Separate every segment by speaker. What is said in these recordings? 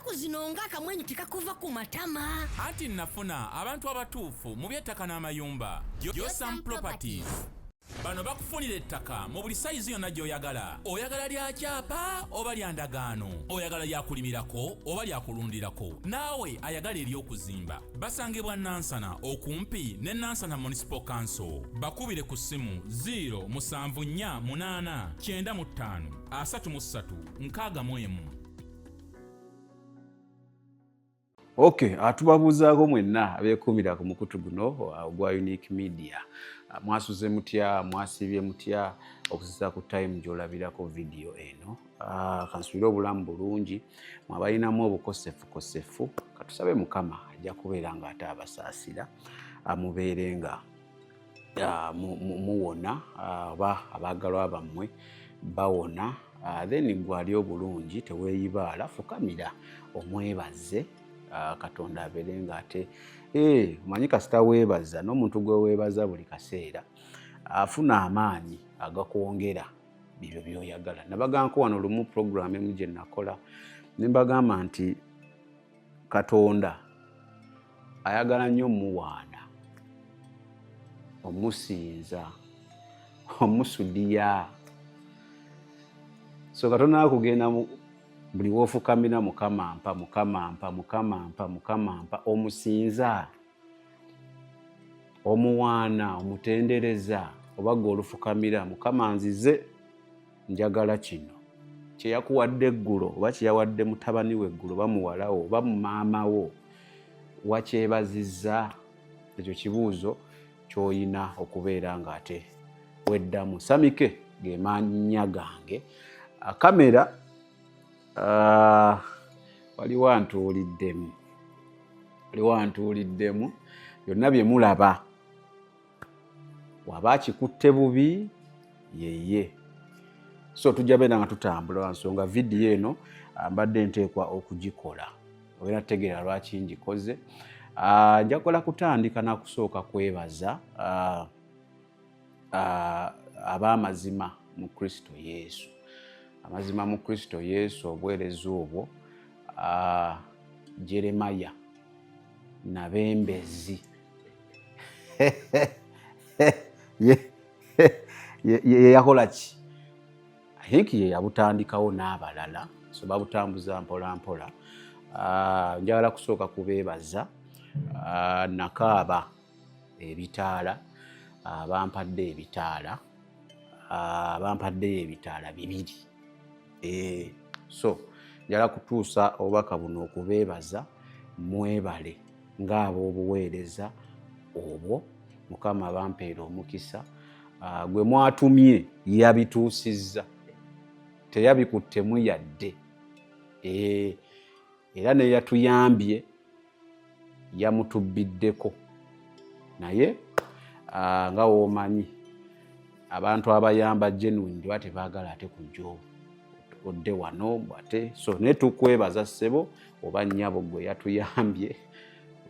Speaker 1: Ennaku zino ng'akamwenyu tekakuva ku matama.
Speaker 2: Anti nafuna abantu abatuufu mu by'ettaka n'amayumba. Josam Properties. Bano bakufunira ettaka mu buli sayizi yonna gy'oyagala. Oyagala lya kyapa oba lya ndagaano? Oyagala lya kulimirako oba lya kulundirako? Naawe ayagala ery'okuzimba. Basangibwa Nansana okumpi ne Nansana Municipal Council. Bakubire ku ssimu 0 7 4 8 95 33 61.
Speaker 3: Okay, atubabuuzaako mwenna abeekuumira ku mukutu guno ogwa Unique Media. Mwasuze mutya, mwasiibye mutya okusinziira ku time gy'olabirako vidiyo eno? Kansuubire obulamu bulungi, mwabalinamu obukosefukosefu. Katusabe Mukama ajja kubeera ng'ate abasaasira, mubeere nga muwona oba abaagalwa bammwe bawona. Then gwe ali obulungi teweeyibaala, fukamira omwebaze Katonda abeere ng'ate omanyi kasita weebaza n'omuntu gwe weebaza buli kaseera afuna amaanyi agakwongera bibyo by'oyagala. Nabaganko wano lumu program emu gye nakola ne mbagamba nti Katonda ayagala nnyo omuwaana, omusinza, omusudiya. So Katonda akugenda buli w'ofukamira, Mukama mpa, Mukama mpa, Mukama mpa, Mukama mpa, omusinza, omuwaana, omutendereza, oba gwe olufukamira, Mukama nzize njagala kino kyeyakuwadde eggulo oba kyeyawadde mutabani we eggulo oba muwala wo oba mumaama wo, wakyebazizza? Ekyo kibuuzo ky'oyina okubeera ng'ate weddamu. Samike ge mannya gange. Kamera waliwo antuuliddemu, waliwo antuuliddemu. Byonna bye mulaba waba akikutte bubi yeye. So tujja beera nga tutambula lwa nsonga vidiyo eno mbadde nteekwa okugikola, obeera tutegeera lwaki ngikoze. Njakola kutandika nakusooka kwebaza ab'amazima mu Kristo Yesu, amazima mu Kristo Yesu, obuweereza obwo Jeremaya Nabembezi ye yakola ki? I think ye yabutandikawo n'abalala, so babutambuza mpola mpola. Njagala kusooka kubeebaza. Nakaaba ebitaala, bampadde ebitaala, bampaddeyo ebitaala 2. So njagala kutuusa obubaka buno okubeebaza, mwebale ng'ab'obuweereza obwo. Mukama bampeera omukisa. Gwe mwatumye yabituusizza, teyabikuttemu yadde. Era neyatuyambye yamutubbiddeko, naye nga woomanyi abantu abayamba genuine ba tebaagala ate kujja odde wano ate. So naye tukwebaza ssebo oba nnyabo gwe yatuyambye.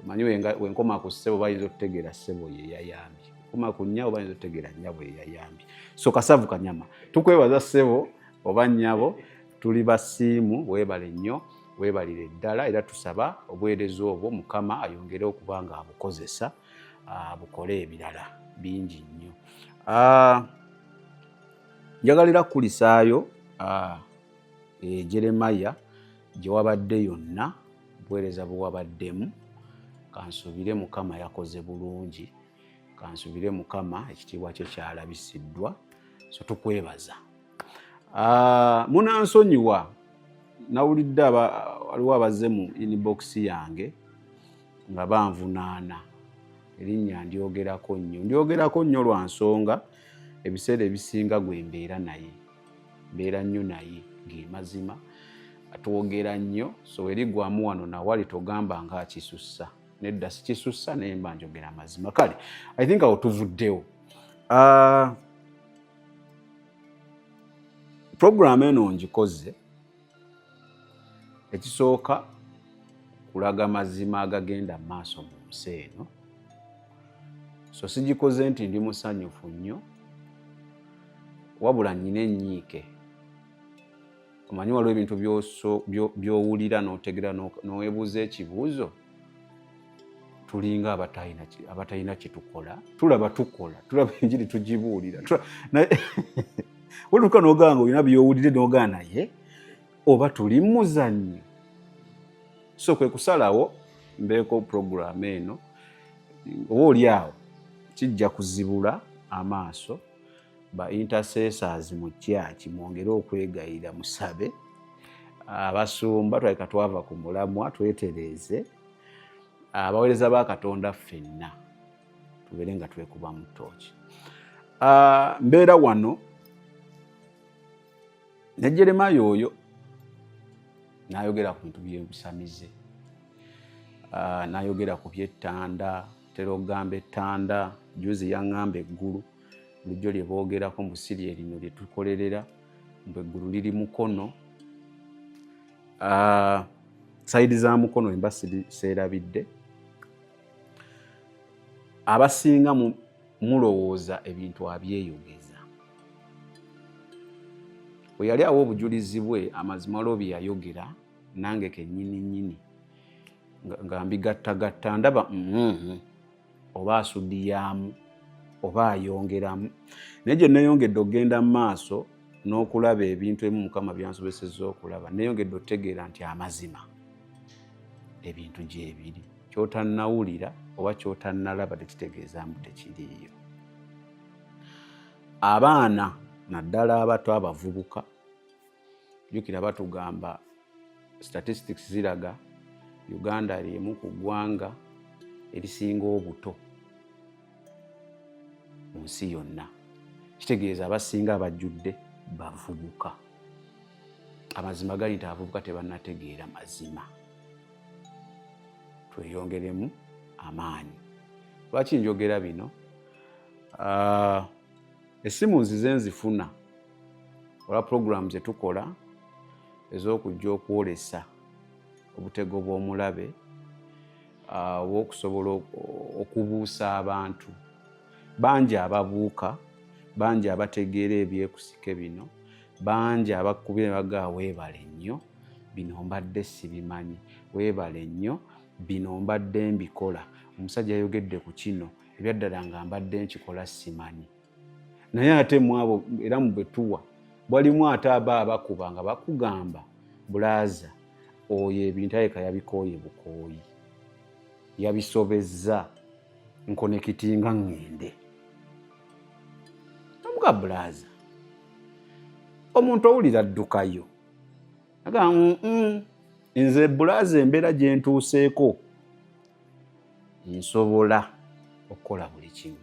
Speaker 3: Omanyi wenkoma ku ssebo bayinza okutegeera ssebo ye yayambye, koma ku nnyabo bayinza okutegeera nnyabo ye yayambye. So kasavu kanyama, tukwebaza ssebo oba nnyabo, tuli basiimu, weebale nnyo, weebalire ddala. Era tusaba obuweereza obwo Mukama ayongere okuba nga abukozesa bukole ebirala bingi nnyo. Njagalira kukulisaayo Jeremaya gye wabadde yonna, buweereza bwe wabaddemu. Kansuubire Mukama yakoze bulungi, kansuubire Mukama ekitiibwa kye kyalabisiddwa. So tukwebaza. Munansonyiwa, nawulidde waliwo abazze mu inbox yange nga banvunaana erinnya ndyogerako nnyo, ndyogerako nnyo lwa nsonga ebiseera ebisinga gwe mbeera naye, mbeera nnyo naye, ng'emazima twogera nnyo. So erigwamu wano nawali togamba nga akisussa, nedda sikisussa, naye mba njogera amazima. Kale I think awo tuvuddewo. Program eno ngikoze ekisooka kulaga mazima agagenda mu maaso mu nsi eno. So sigikoze nti ndi musanyufu nnyo, wabula nnyina ennyiike. Omanyi waliwo ebintu by'owulira n'otegera n'oweebuuza ekibuuzo, tulinga abatalina kyetukola, tulaba tukola, tulaba enjiri tugibuulira, wetuuka n'ogamba nga olina by'owulire n'ogaa naye oba tuli muzannyo. So kwe kusalawo mbeeko puroguramu eno, oba oli awo kijja kuzibula amaaso ba intercessors mu kyaki, mwongere okwegayira, musabe. Abasumba twaleka twava ku mulamwa, twetereeze. Abaweereza ba Katonda ffenna tubeere nga twekuba mu ttooki. Mbeera wano ne Jeremaya oyo n'ayogera ku bintu by'ebusamize, n'ayogera ku by'ettanda. Tera okugamba ettanda, juzi yaŋŋamba eggulu bulijjo lye boogerako mbu si lye lino lye tukolerera, mbu eggulu liri Mukono, side za Mukono emba seerabidde. Abasinga mulowooza ebintu abyeyogeza. Bwe yali awa obujulizi bwe, amazima waliwo bye yayogera nange kennyini nnyini nga mbigattagatta, ndaba oba asudiyaamu oba ayongeramu. Naye gye neeyongedde okugenda mu maaso n'okulaba ebintu ebimu Mukama byansobesezza okulaba, neeyongedde okutegeera nti amazima ebintu gyebiri. Kyotannawulira oba kyotannalaba tekitegeeza mbu tekiriiyo. Abaana naddala abato, abavubuka, jjukira batugamba statistics ziraga Uganda lyemu ku ggwanga erisinga obuto mu nsi yonna. Kitegeeza abasinga abajjudde bavubuka. Amazima gali nti abavubuka tebannategeera mazima. Tweyongeremu amaanyi. Lwaki njogera bino? Essimu nzize nzifuna olwa puroguramu zetukola ez'okujja okwolesa obutego bw'omulabe obw'okusobola okubuusa abantu. Bangi ababuuka, bangi abategeera ebyekusike bino, bangi abakubira ne bagamba weebale nnyo, bino mbadde sibimanyi, weebale nnyo, bino mbadde mbikola, omusajja yayogedde ku kino, ebyaddala nga mbadde nkikola simanyi. Naye ate mu abo era mu bwe tuwa bwalimu ate aba abakuba nga bakugamba bulaaza oyo ebintu aleka yabikooye bukooyi, yabisobezza, nkonekitinga ŋŋende. Omuga bulaaza omuntu owulira addukayo agamba nze bulaaza embeera gye ntuuseeko nsobola okukola buli kimu.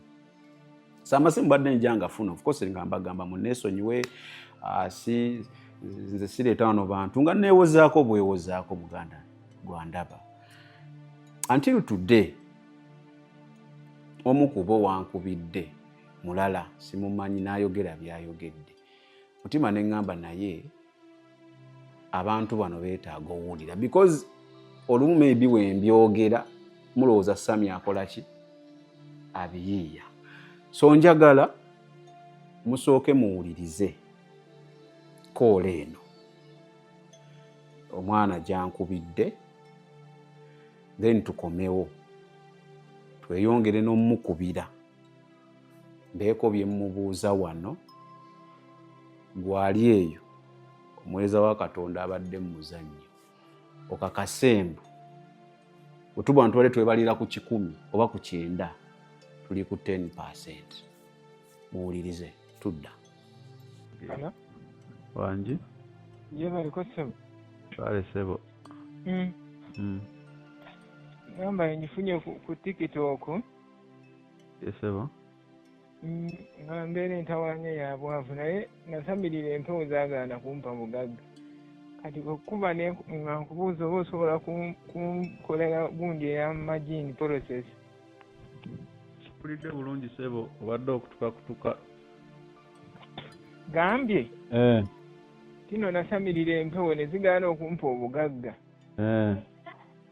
Speaker 3: So amasimu mbadde nja nga funa, of course nga mbagamba munneesonyiwe, si nze sireeta wano bantu nga neewozaako bwewozaako muganda gwandaba. Until today omu ku bo wankubidde, mulala simumanyi, n'ayogera by'ayogedde, mutima ne ŋŋamba naye abantu bano beetaaga owulira, because olumu maybe wembyogera mulowooza Sami akola ki, abiyiiya. So njagala musooke muwulirize call eno omwana gyankubidde, then tukomewo tweyongere n'omukubira mbeeko bye mmubuuza wano. Gwali eyo omuweereza wa Katonda abadde mu muzannyo, okakasembu bwe tuba ntwale twebalira ku 100 oba ku 90, tuli ku 10. Muwulirize, tudda.
Speaker 4: Hello?
Speaker 5: Wangi.
Speaker 4: Yebaliko ssebo.
Speaker 5: Kale ssebo.
Speaker 4: Namba ngifunye ku TikTok.
Speaker 5: Ye ssebo.
Speaker 4: Nga mbeera entawaanya ya bwavu, naye nasamirira empewo zaagaana kumpa bugagga. Kati okuba nga nkubuuza oba osobola kunkolera gundi eya majini process.
Speaker 5: Mpulidde bulungi ssebo, obadde okutukakutuka.
Speaker 4: Gambye tino nasamirira empewo ne zigaana okumpa obugagga.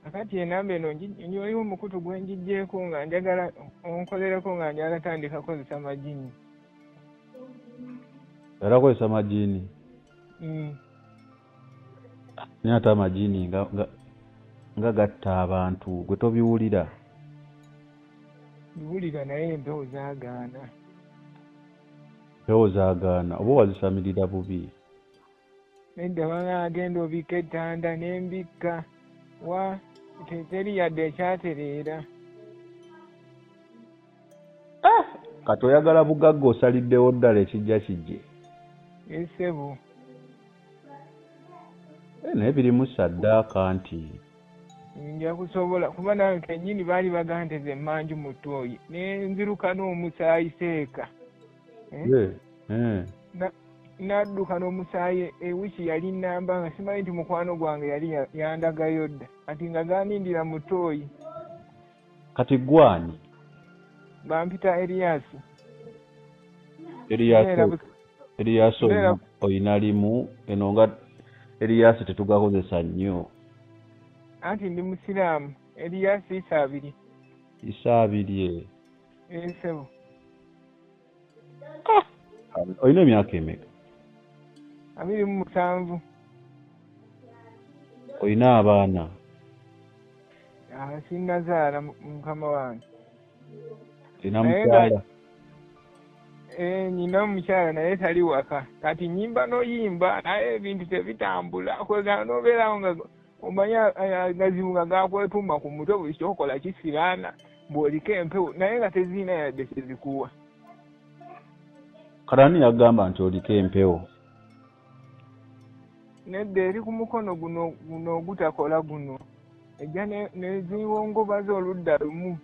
Speaker 4: Akati enamba eno waliwo omukutu gwe njiggyeko nga njagala onkolereko, nga njagala tandika kozesa majini.
Speaker 5: Era kozesa majini?
Speaker 4: Mm.
Speaker 5: Naye ate amajini nga gatta abantu, gwe tobiwulira?
Speaker 4: Biwulira, naye empewo zaagaana.
Speaker 5: Empewo zaagaana, oba wazisamirira bubi?
Speaker 4: Nedda, banga agenda obikka ettanda n'embikka, wa teri yadde ekyatereera.
Speaker 5: Kati oyagala bugagga, osaliddewo ddala ekijja kijje?
Speaker 4: Essebo.
Speaker 5: Naye birimu saddaaka nti
Speaker 4: nja kusobola, kuba nange kennyini baali baganteze emmanju mu ttooyi ne nziruka n'omusaayi seeka. Nadduka n'omusaayi ewiki yali nnamba, nga simanyi nti mukwano gwange yali yandagayo dda, kati nga ganindira mu ttooyi.
Speaker 5: Kati gwani?
Speaker 4: Bampita Eriyasi.
Speaker 5: Eriyasi oyina limu eno nga Eriyasi tetugakozesa nnyo.
Speaker 4: Anti ndi musiraamu. Eriyasi Isaabiri.
Speaker 5: Isaabiri.
Speaker 4: Essebo.
Speaker 5: Oyina emyaka emeka?
Speaker 4: 27.
Speaker 5: Oyina abaana?
Speaker 4: Sinnazaala mukama wange.
Speaker 5: Oyina mukyala?
Speaker 4: Nina omukyala naye tali waka. Kati nnyimba n'oyimba naye ebintu tebitambula, kwegamba n'obeerawo nga omanyi agazibu nga gakwetumba ku mutwe, buli kyokola kisiraana, bw'oliko empewo naye nga tezirina yadde kyezikuwa.
Speaker 5: Kati ani yagamba nti oliko empewo?
Speaker 4: Nedda, eri ku mukono guno guno ogutakola guno, ejja neziwongobaza oludda lumu.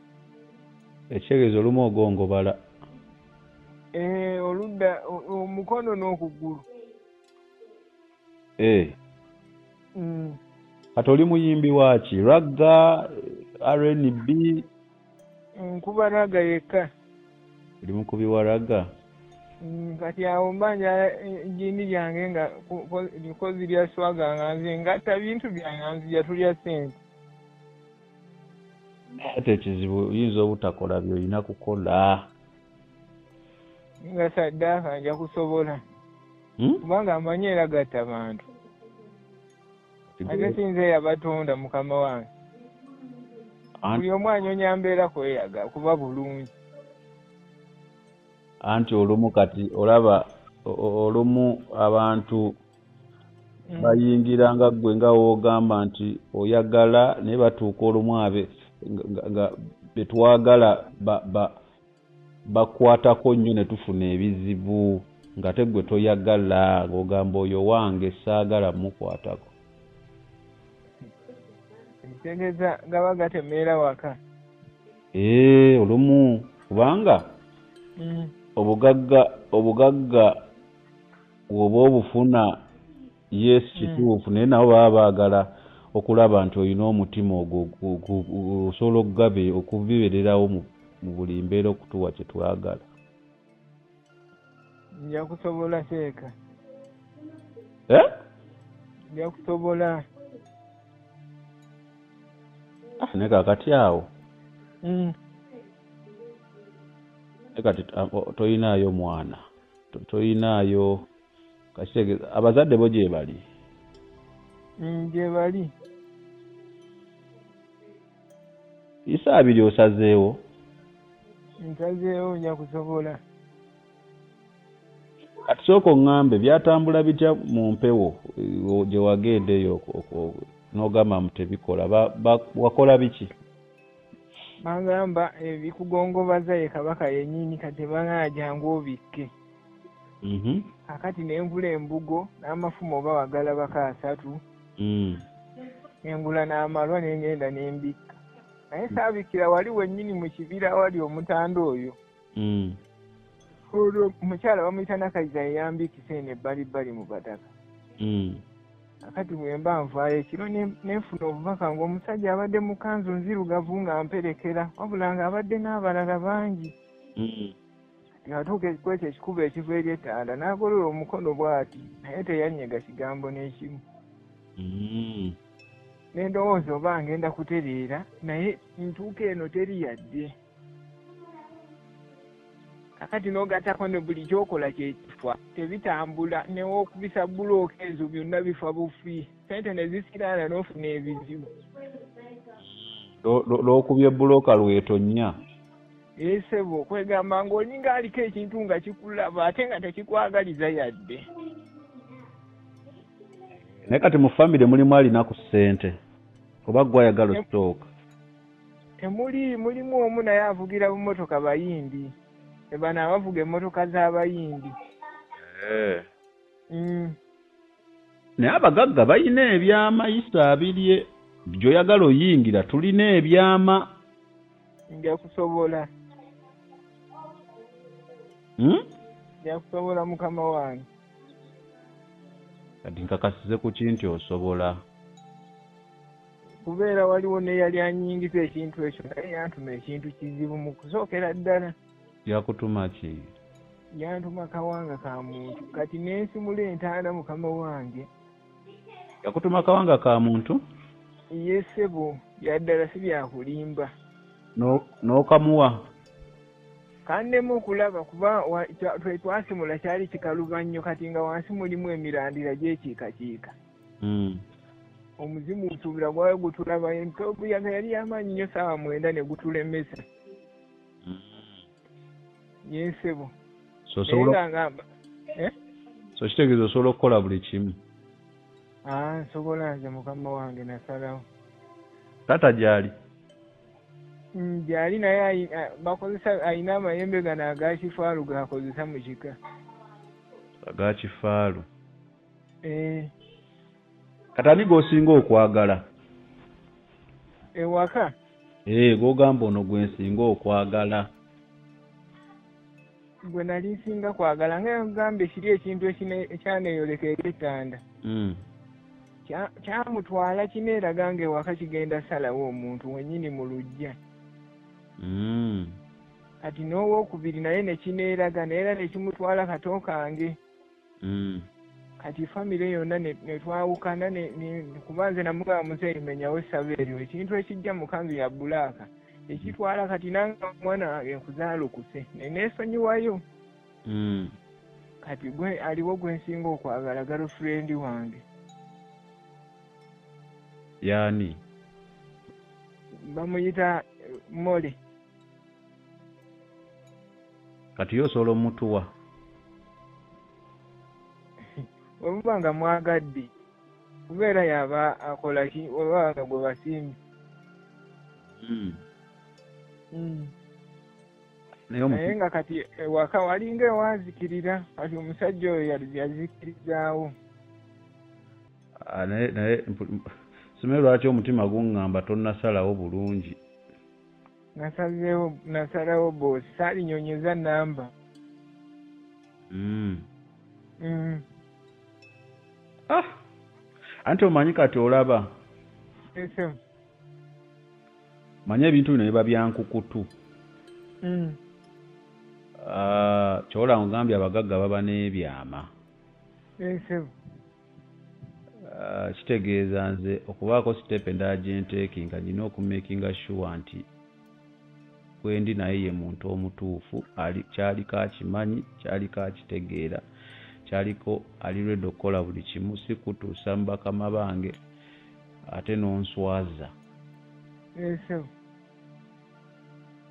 Speaker 5: Ekitegeeza olumu ogongobala?
Speaker 4: Oludda omukono n'okugulu.
Speaker 5: Kati oli muyimbi waaki? Ragga, R&B?
Speaker 4: Nkuba ragga yekka.
Speaker 5: Oli mukubi wa ragga?
Speaker 4: Kati awo mba njala ejjiini lyange nga likozi lya swaga, nga nze ngatta bintu byange nga nzija tulya ssente.
Speaker 5: Ate ekizibu oyinza obutakola by'olina kukola.
Speaker 4: Nga saddaaka nja kusobola. Kubanga amanyi era gatta bantu. Ate sinze yabatonda mukama wange. Buli omu anyonya mbeera kweyaga kuba bulungi.
Speaker 5: Anti olumu kati olaba olumu abantu bayingira nga ggwe nga w'ogamba nti oyagala, naye batuuka olumu abe nga betwagala bakwatako nnyo ne tufuna ebizibu, nga te ggwe toyagala, ng'ogamba oyo wange saagala mukwatako.
Speaker 4: Ekitegeeza gaba gatemeera waka.
Speaker 5: Olumu kubanga obugagga bw'oba obufuna, yes kituufu, naye nabo baba baagala okulaba nti olina omutima ogwo osobola okubibeererawo mu buli mbeera okutuwa kye twagala.
Speaker 4: Nja kusobola seeka. Nja kusobola.
Speaker 5: Naye kaakati awo kati toyinaayo mwana, toyinaayo, kakitegeeza abazadde bo gye bali?
Speaker 4: Gye bali.
Speaker 5: Isaabiri osazeewo?
Speaker 4: Nsazeewo, nja kusobola.
Speaker 5: Kati sooka oŋŋambe byatambula bitya mu mpewo gye wagenda eyo n'ogamba mbu tebikola, wakola biki?
Speaker 4: Bagamba ebikugongobaza ye Kabaka yennyini, kati bagamba jangu obikke. Kakati ne ngula embugo n'amafumu oba wagalabako 3. Ne ngula n'amalwa ne ngenda ne mbikka. Naye saabikkira wali wennyini mu kibira awali omutanda oyo. Olwo omukyala bamuyita Nakayiza yeyambikisa eno ebbalibbali mu bataka. Akati bwe mba nvaayo ekiro nenfuna obubaka ng'omusajja abadde mu kanzu nzirugavu nga mperekera, wabula ng'abadde n'abalala bangi. Yatuuka kwekyo ekikubo ekiva eri ettanda n'agolola omukono bw'ati, naye teyanyega kigambo n'ekimu. Ne ndowooza oba ngenda kutereera, naye ntuuka eno teri yadde. Kakati n'ogattako ne buli ky'okola kyekifa, tebitambula, ne w'okubisa bbulooka ezo byonna bifa bufi. Sente ne zisiraana n'ofuna ebizibu.
Speaker 5: Lw'okubye bbulooka lw'etonnya.
Speaker 4: Ee ssebo, kwegamba ng'olinga aliko ekintu nga kikulaba ate nga tekikwagaliza yadde.
Speaker 5: Naye kati mu famire mulimu alina ku ssente oba ggwe ayagala ositooka?
Speaker 4: Temuli, mulimu omu naye avugira bumotoka Bayindi. Bano abavuga emmotoka z'Abayindi.
Speaker 5: Naye abagagga balina ebyama Isabirye gy'oyagala oyingira tulina ebyama.
Speaker 4: Nja kusobola. Nja kusobola mukama wange.
Speaker 5: Kati nkakasize ku ki nti osobola?
Speaker 4: Kubeera waliwo n'eyali anyingiza ekintu ekyo naye yantuma ekintu kizibu mu kusookera ddala.
Speaker 5: Yakutuma ki?
Speaker 4: Yantuma kawanga ka muntu. Kati nensimula entaana mukama wange.
Speaker 5: Yakutuma kawanga ka muntu?
Speaker 4: Ye ssebo, bya ddala si byakulimba.
Speaker 5: N'okamuwa?
Speaker 4: Kandemu okulaba kuba twasimula kyali kikaluba nnyo kati nga wansi mulimu emirandira gyekiikakiika. Omuzimu nsuubira gwali gutulaba empewo yali y'amaanyi nnyo ssaawa 9 ne gutulemesa. Ye ssebo.
Speaker 5: So osobola
Speaker 4: ngamba,
Speaker 5: So kitegeeza osobola okukola buli kimu?
Speaker 4: Nsobola nze mukama wange nasalawo.
Speaker 5: Taata gy'ali?
Speaker 4: Gy'ali naye bakozesa alina amayembe gano aga kifaalu g'akozesa mu kika.
Speaker 5: Aga kifaalu? Kati ani gw'osinga okwagala?
Speaker 4: Ewaka?
Speaker 5: Gw'ogamba ono gwe nsinga okwagala.
Speaker 4: Gwe nali nsinga kwagala nga yagambye kiri ekintu ekyaneeyoleka eri ettanda. Kyamutwala kineeraga ng'ewaka kigenda ssalawo omuntu wennyini mu luggya. Kati n'owookubiri naye ne kineeraga naye era ne kimutwala kato kange. Kati famire yonna ne twawukana kuba nze namugamba muzeeyi menyawo essabo eryo ekintu ekijja mu kanzu ya black ekitwala kati nange omwana wange nkuzaalukuse ne neesonyiwayo. Kati gwe aliwo gwe nsinga okwagala girlfriend wange.
Speaker 5: Y'ani?
Speaker 4: Bamuyita Molly.
Speaker 5: Kati ye osobola omutuwa?
Speaker 4: Bwe muba nga mwagadde kubeera y'aba akola ki oba nga gwe basiimye.
Speaker 5: Naye
Speaker 4: Naye nga kati ewaka walinga ewanzikirira kati omusajja oyo yazikirizaawo.
Speaker 5: Naye simanyi lwaki omutima guŋŋamba tonnasalawo bulungi.
Speaker 4: Nasazeewo, nasalawo boss, saalinyonyeza nnamba.
Speaker 5: Anti omanyi kati olaba.
Speaker 4: Ese.
Speaker 5: Manyi ebintu bino biba bya nkukutu. Ky'olaba ngambye abagagga baba n'ebyama.
Speaker 4: Ese.
Speaker 5: Kitegeeza nze okubaako step endala gye nteekinga nnina okumakinga sure nti gwendi naye ye muntu omutuufu kyaliko akimanyi, kyaliko akitegeera, kyaliko ali ready okukola buli kimu si kutuusa mu bakama bange ate n'onswaza.
Speaker 4: Ese.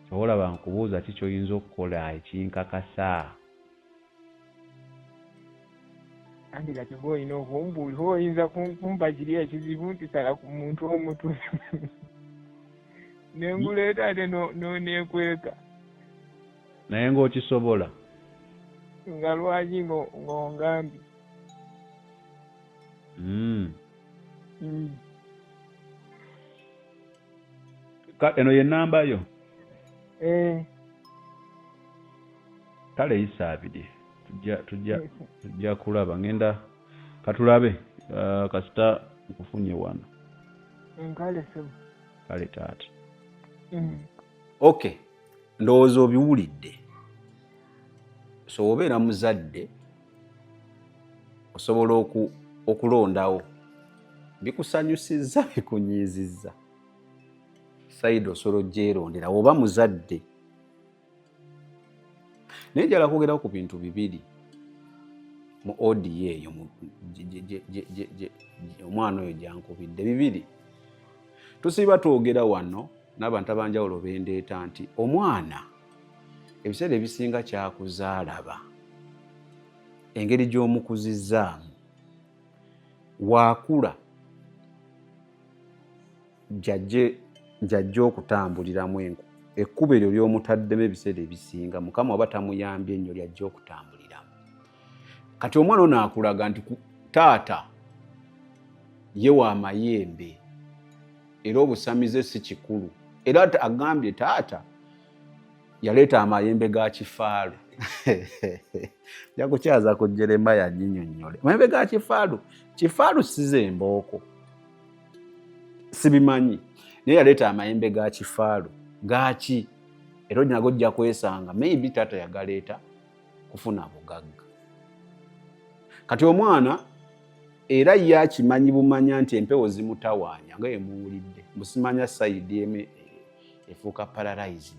Speaker 5: Ky'olaba nkubuuza ki ky'oyinza okukola ekinkakasa?
Speaker 4: Anti kati oba olina okumbuulira oba oyinza kumpa kiri ekizibu nti sala ku muntu omutuufu. Ne nkuleeta ate n'oneekweka.
Speaker 5: Naye ng'okisobola?
Speaker 4: Nga lwaki ng'ongambye?
Speaker 5: Eno ye nnamba yo? Kale Isabirye tujja kulaba ngenda katulabe kasita nkufunye wano.
Speaker 4: Kale ssebo.
Speaker 5: Kale taata.
Speaker 3: Okay, ndowooza obiwulidde. So obeera muzadde osobola okulondawo bikusanyusizza bikunyiizizza side osobola ogyerondera oba muzadde. Naye njagala kwogerawo ku bintu bibiri. Mu audio eyo omwana oyo gyankubidde bibiri. Tusiiba twogera wano n'abantu abanjawulo bendeeta nti omwana ebiseera ebisinga kyakuzaalaba engeri gy'omukuzizzaamu, waakula gyajja okutambuliramu enku ekkubo eryo ly'omutaddemu. Ebiseera ebisinga Mukama oba tamuyambye ennyo lyajja okutambuliramu. Kati omwana ono akulaga nti taata ye wa mayembe era obusamize si kikulu, era agambye taata yaleeta amayembe ga kifaalu. Nja kukyaza ku Jeremaya nyinyonnyole mayembe ga kifaalu. Kifaalu size embooko, sibimanyi, naye yaleeta amayembe ga kifaalu gaki, era nago ojja kwesanga maybe taata yagaleeta kufuna bugagga. Kati omwana era ye akimanyi bumanya nti empewo zimutawaanya, nga emuwulidde musimanya side emu efuuka paralyzed,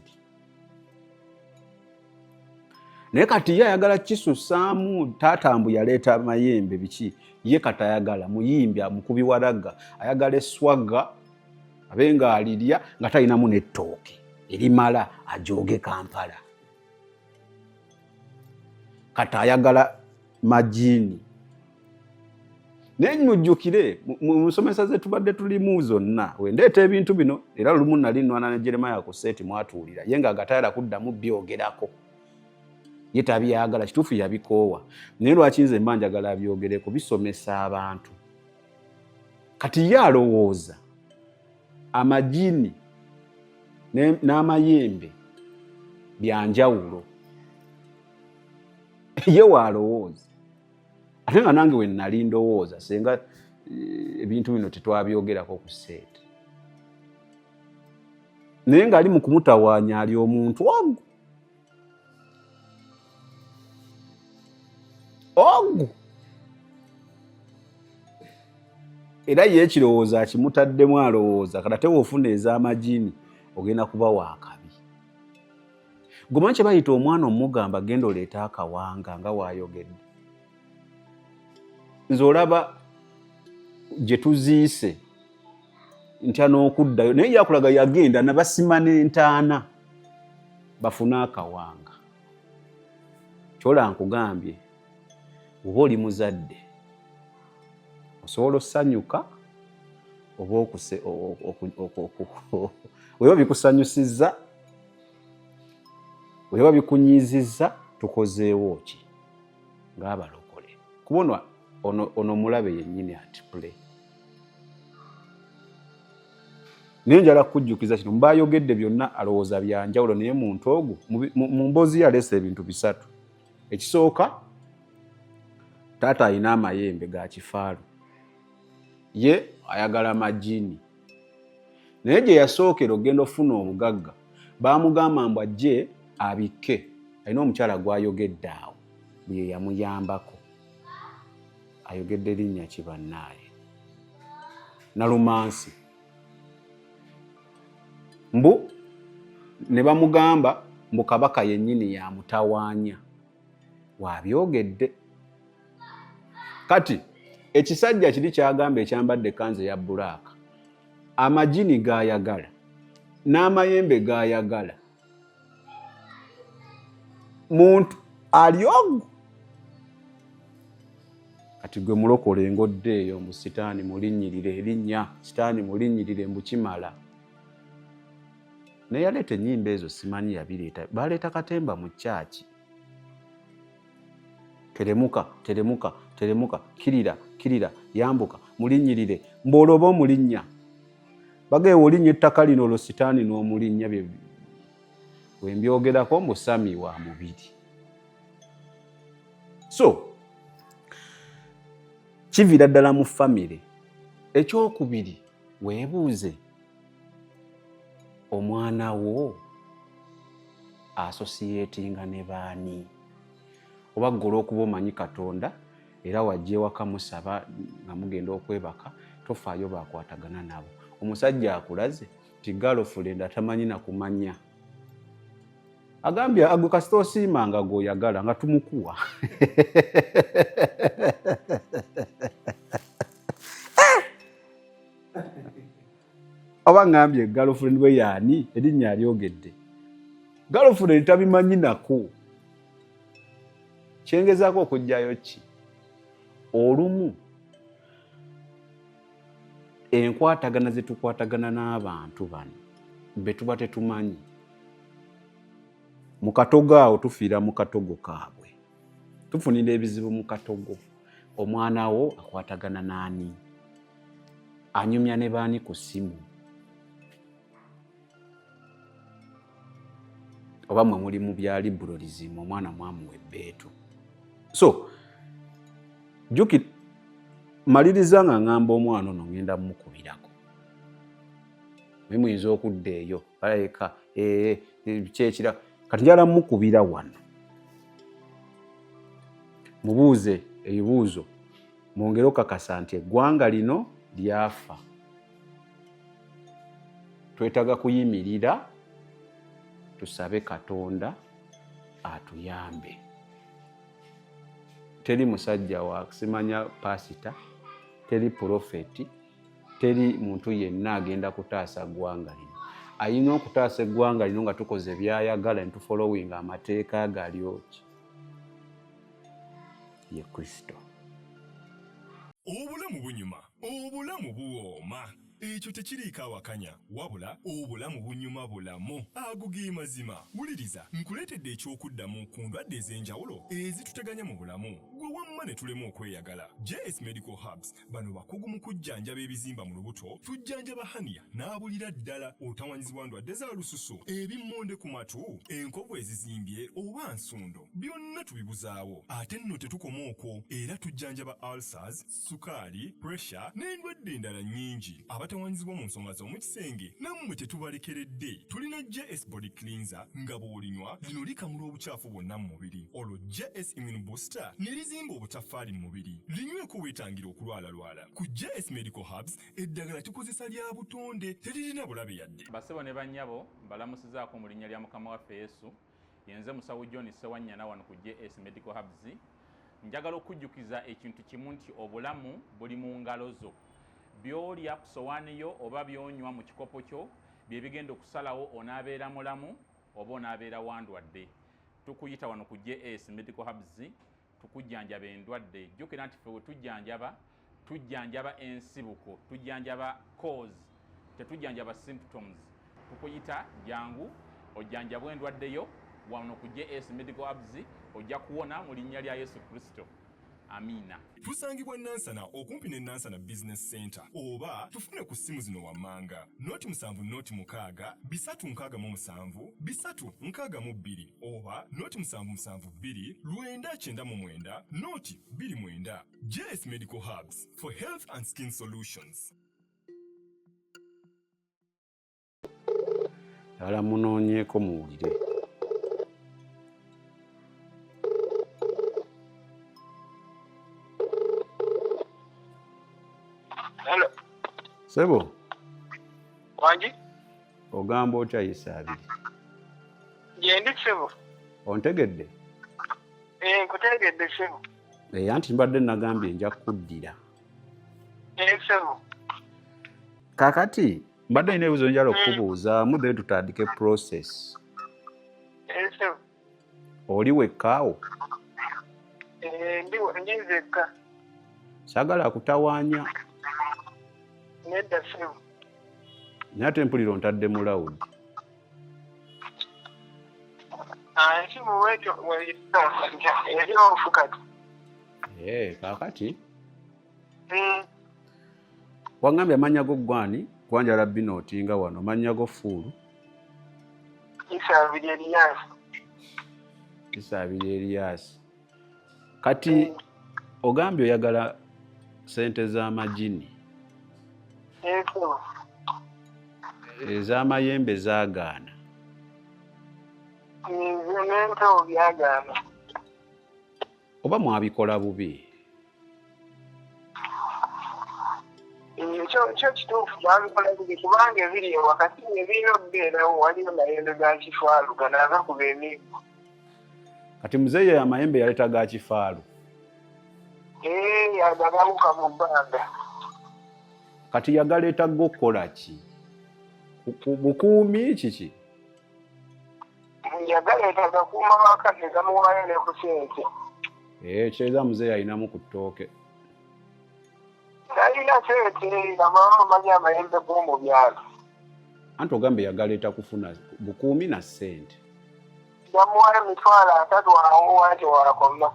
Speaker 3: naye kati ye ayagala kisusaamu. Taata mbu yaleeta amayembe biki, ye kati ayagala muyimbi mukubi wa ragga, ayagala eswagga abe nga alirya nga talinamu n'ettooke erimala ajooge Kampala. Kati ayagala majini. Naye mujjukire mu nsomesa ze tubadde tulimu zonna wendeeta ebintu bino, era lumu nali nwana ne Jeremaya ku seeti mwatuulira, ye nga agatayala kuddamu byogerako, ye tabyagala, kituufu yabikoowa. Naye lwaki nze mba njagala abyogereko? Bisomesa abantu. Kati ye alowooza amajini n'amayembe byanjawulo, ye waalowooza, ate nga nange we nali ndowooza senga ebintu bino tetwabyogerako ku seeti, naye ng'ali mu kumutawaanya ali omuntu ogu ogu, era ye ekirowoozo akimutaddemu, alowooza kati ate woofuna ez'amajini ogenda kuba waakabi. Goma kye bayita omwana omugamba genda oleete akawanga nga waayogedde. Nze olaba gye tuziise ntya n'okuddayo, naye yakulaga yagenda nabasima n'entaana bafune akawanga. Kyola nkugambye, oba oli muzadde osobola osanyuka oba weba bikusanyusizza, weba bikunyizizza, tukozeewo ki ng'abalokole? Kubona ono mulabe yennyini at play. Naye njala kukujjukiza kino, mubayogedde byonna alowooza byanjawulo, naye muntu ogwo mu mboozi ye aleese ebintu bisatu. Ekisooka, taata alina amayembe ga kifaalu, ye ayagala majini, naye gye yasookera okugenda okufuna obugagga baamugamba mbu ajje abikke. Alina omukyala gw'ayogedde awo bwe yamuyambako, ayogedde linnya ki bannaaye, Nalumansi, mbu ne bamugamba mbu kabaka yennyini yamutawaanya, waabyogedde. Kati ekisajja kiri kyagamba ekyambadde ekkanzu eya black, amajini gayagala n'amayembe gayagala, muntu ali ogwo. Kati gwe mulokole ngodde eyo mbu sitaani mulinnyirire erinnya, sitaani mulinnyirire, mbu kimala. Naye yaleeta ennyimba ezo, simanyi yabireeta, baleeta katemba mu kyaki, teremuka teremuka teremuka, kirira kirira, yambuka, mulinnyirire, mbu olwo oba omulinnya bageewa olinnya ettaka lino, olwo sitaani n'omulinnya. Bye wembyogerako mbu sami wa mubiri. So kiviira ddala mu famire. Ekyokubiri, weebuuze omwana wo associatinga ne baani, oba gwe olw'okuba omanyi Katonda era wajja ewaka musaba nga mugenda okwebaka, tofaayo bakwatagana nabo. Omusajja akulaze nti girlfriend atamanyi nakumanya. Agambye agwe kasita osiima nga gw'oyagala nga tumukuwa. Oba ngambye girlfriend we yaani, erinnya alyogedde. Girlfriend tabimanyi nako. Kyengezaako okuggyayo ki? Olumu enkwatagana ze tukwatagana n'abantu bano be tuba tetumanyi, mu katogo awo tufiira mu katogo kaabwe, tufunira ebizibu mu katogo. Omwana wo akwatagana n'ani? Anyumya ne baani ku ssimu? Oba mwe muli mu bya liberalism, omwana mwamuwa ebbeetu. So jjuki maliriza nga ngamba omwana ono ngenda mukubirako, naye muyinza okudda eyo balabika kyekira. Kati njala mukubira wano mubuuze ebibuuzo, mwongere okakasa nti eggwanga lino lyafa. Twetaaga kuyimirira tusabe Katonda atuyambe. Teri musajja wa simanya pasita, teri profeti, teri muntu yenna agenda kutaasa ggwanga lino. Ayina okutaasa eggwanga lino nga tukoze byayagala ne tufollowinga amateeka galyoki ye Kristo.
Speaker 6: Obulamu bunyuma, obulamu buwooma. Ekyo tekiriiko awakanya, wabula obulamu bunyuma bulamu. Ago ge mazima. Wuliriza, nkuleetedde eky'okuddamu ku ndwadde ez'enjawulo ezituteganya mu bulamu. Gwe wamma ne tulema okweyagala. JS Medical Herbs bano bakugu mu kujjanjaba ebizimba mu lubuto, tujjanjaba hernia n'abulira ddala, otawanyizibwa ndwadde za lususu, ebimmonde ku matu, enkovu ezizimbye oba nsundo, byonna tubibuzaawo. Ate nno tetukoma okwo, era tujjanjaba ulcers, sukaali, pressure n'endwadde endala nnyingi. Abatawanyizibwa mu nsonga z'omu kisenge nammwe tetubalekeredde. Tulina JS Body Cleanser nga bw'olinywa lino likamula obukyafu bwonna mu mubiri, olwo JS Immune Booster ne lizimba obutaffaali mu mubiri. Linyweko weetangira okulwalalwala. Ku JS Medical Herbs eddagala tukozesa lya butonde, teririna bulabe yadde.
Speaker 2: Basebo ne bannyabo, mbalamusizaako mu linnya lya Mukama waffe Yesu. Yenze Musawo John Ssewanyana wano ku JS Medical Herbs. Njagala okujjukiza ekintu kimu nti obulamu buli mu ngalo zo. By'olya ku sowaani yo oba by'onywa mu kikopo kyo bye bigenda okusalawo onaabeera mulamu oba onaabeera wandwadde. Tukuyita wano ku JS Medical Herbs tukujjanjaba endwadde. Jjukira nti ffe we tujjanjaba, tujjanjaba ensibuko, tujjanjaba cause, tetujjanjaba symptoms. Tukuyita jangu ojjanjabwe endwadde yo wano ku JS Medical Herbs, ojja kuwona mu linnya lya Yesu Kristo. Amiina.
Speaker 6: Tusangibwa Nansana okumpi ne Nansana Business Center, oba tufune ku ssimu zino wammanga: 076 367 362 oba 0772 999 029. JS Medical Herbs for health and skin solutions.
Speaker 3: Ala munoonyeeko muwulire.
Speaker 4: Hello.
Speaker 3: Sebo.
Speaker 4: Wangi?
Speaker 3: Ogamba otya Isaabiri?
Speaker 4: Gyendi ssebo.
Speaker 3: Ontegedde?
Speaker 4: Nkutegedde ssebo.
Speaker 3: Anti mbadde nagambye nja kuddira.
Speaker 4: Ssebo.
Speaker 3: Kaakati mbadde nina ebibuuzo njala okukubuuzaamu then tutandike process.
Speaker 4: Ssebo.
Speaker 3: Oli wekka awo?
Speaker 4: Ndi nzekka.
Speaker 3: Saagala kutawaanya.
Speaker 4: Nedda ssebo.
Speaker 3: Naye ate mpulira ontadde mu loud.
Speaker 4: Nsimu bwetyo eri off kati.
Speaker 3: Kaakati wangambye amannya go gwani? Gwanjala binootinga wano, mannya go fuulu?
Speaker 4: Isaabiri Erias.
Speaker 3: Isaabiri Erias. Kati ogambye oyagala sente z'amagini.
Speaker 4: Ssebo.
Speaker 3: Ez'amayembe zaagaana.
Speaker 4: Nze n'empewo byagaana.
Speaker 3: Oba mwabikola bubi?
Speaker 4: Ekyo kituufu babikola bubi kubanga ebiri wakati ebirina okubeerawo waliyo mayembe ga kifaalu gano agakuba emiggo.
Speaker 3: Kati muzeeyi amayembe yaleeta ga kifaalu?
Speaker 4: Ee, agabawuka mu bbanga.
Speaker 3: Kati yagaleeta go kukola ki? Bukuumi kiki?
Speaker 4: Yagaleeta gakuuma waka ne gamuwaayo ne ku ssente.
Speaker 3: Ee, kitegeeza muzeeyi alinamu ku ttooke.
Speaker 4: Talina ssente nga baba omanyi amayembe g'omu byalo.
Speaker 3: Anti ogambye yagaleeta kufuna bukuumi na ssente.
Speaker 4: Gamuwaayo 300,000 awo waaki wakoma.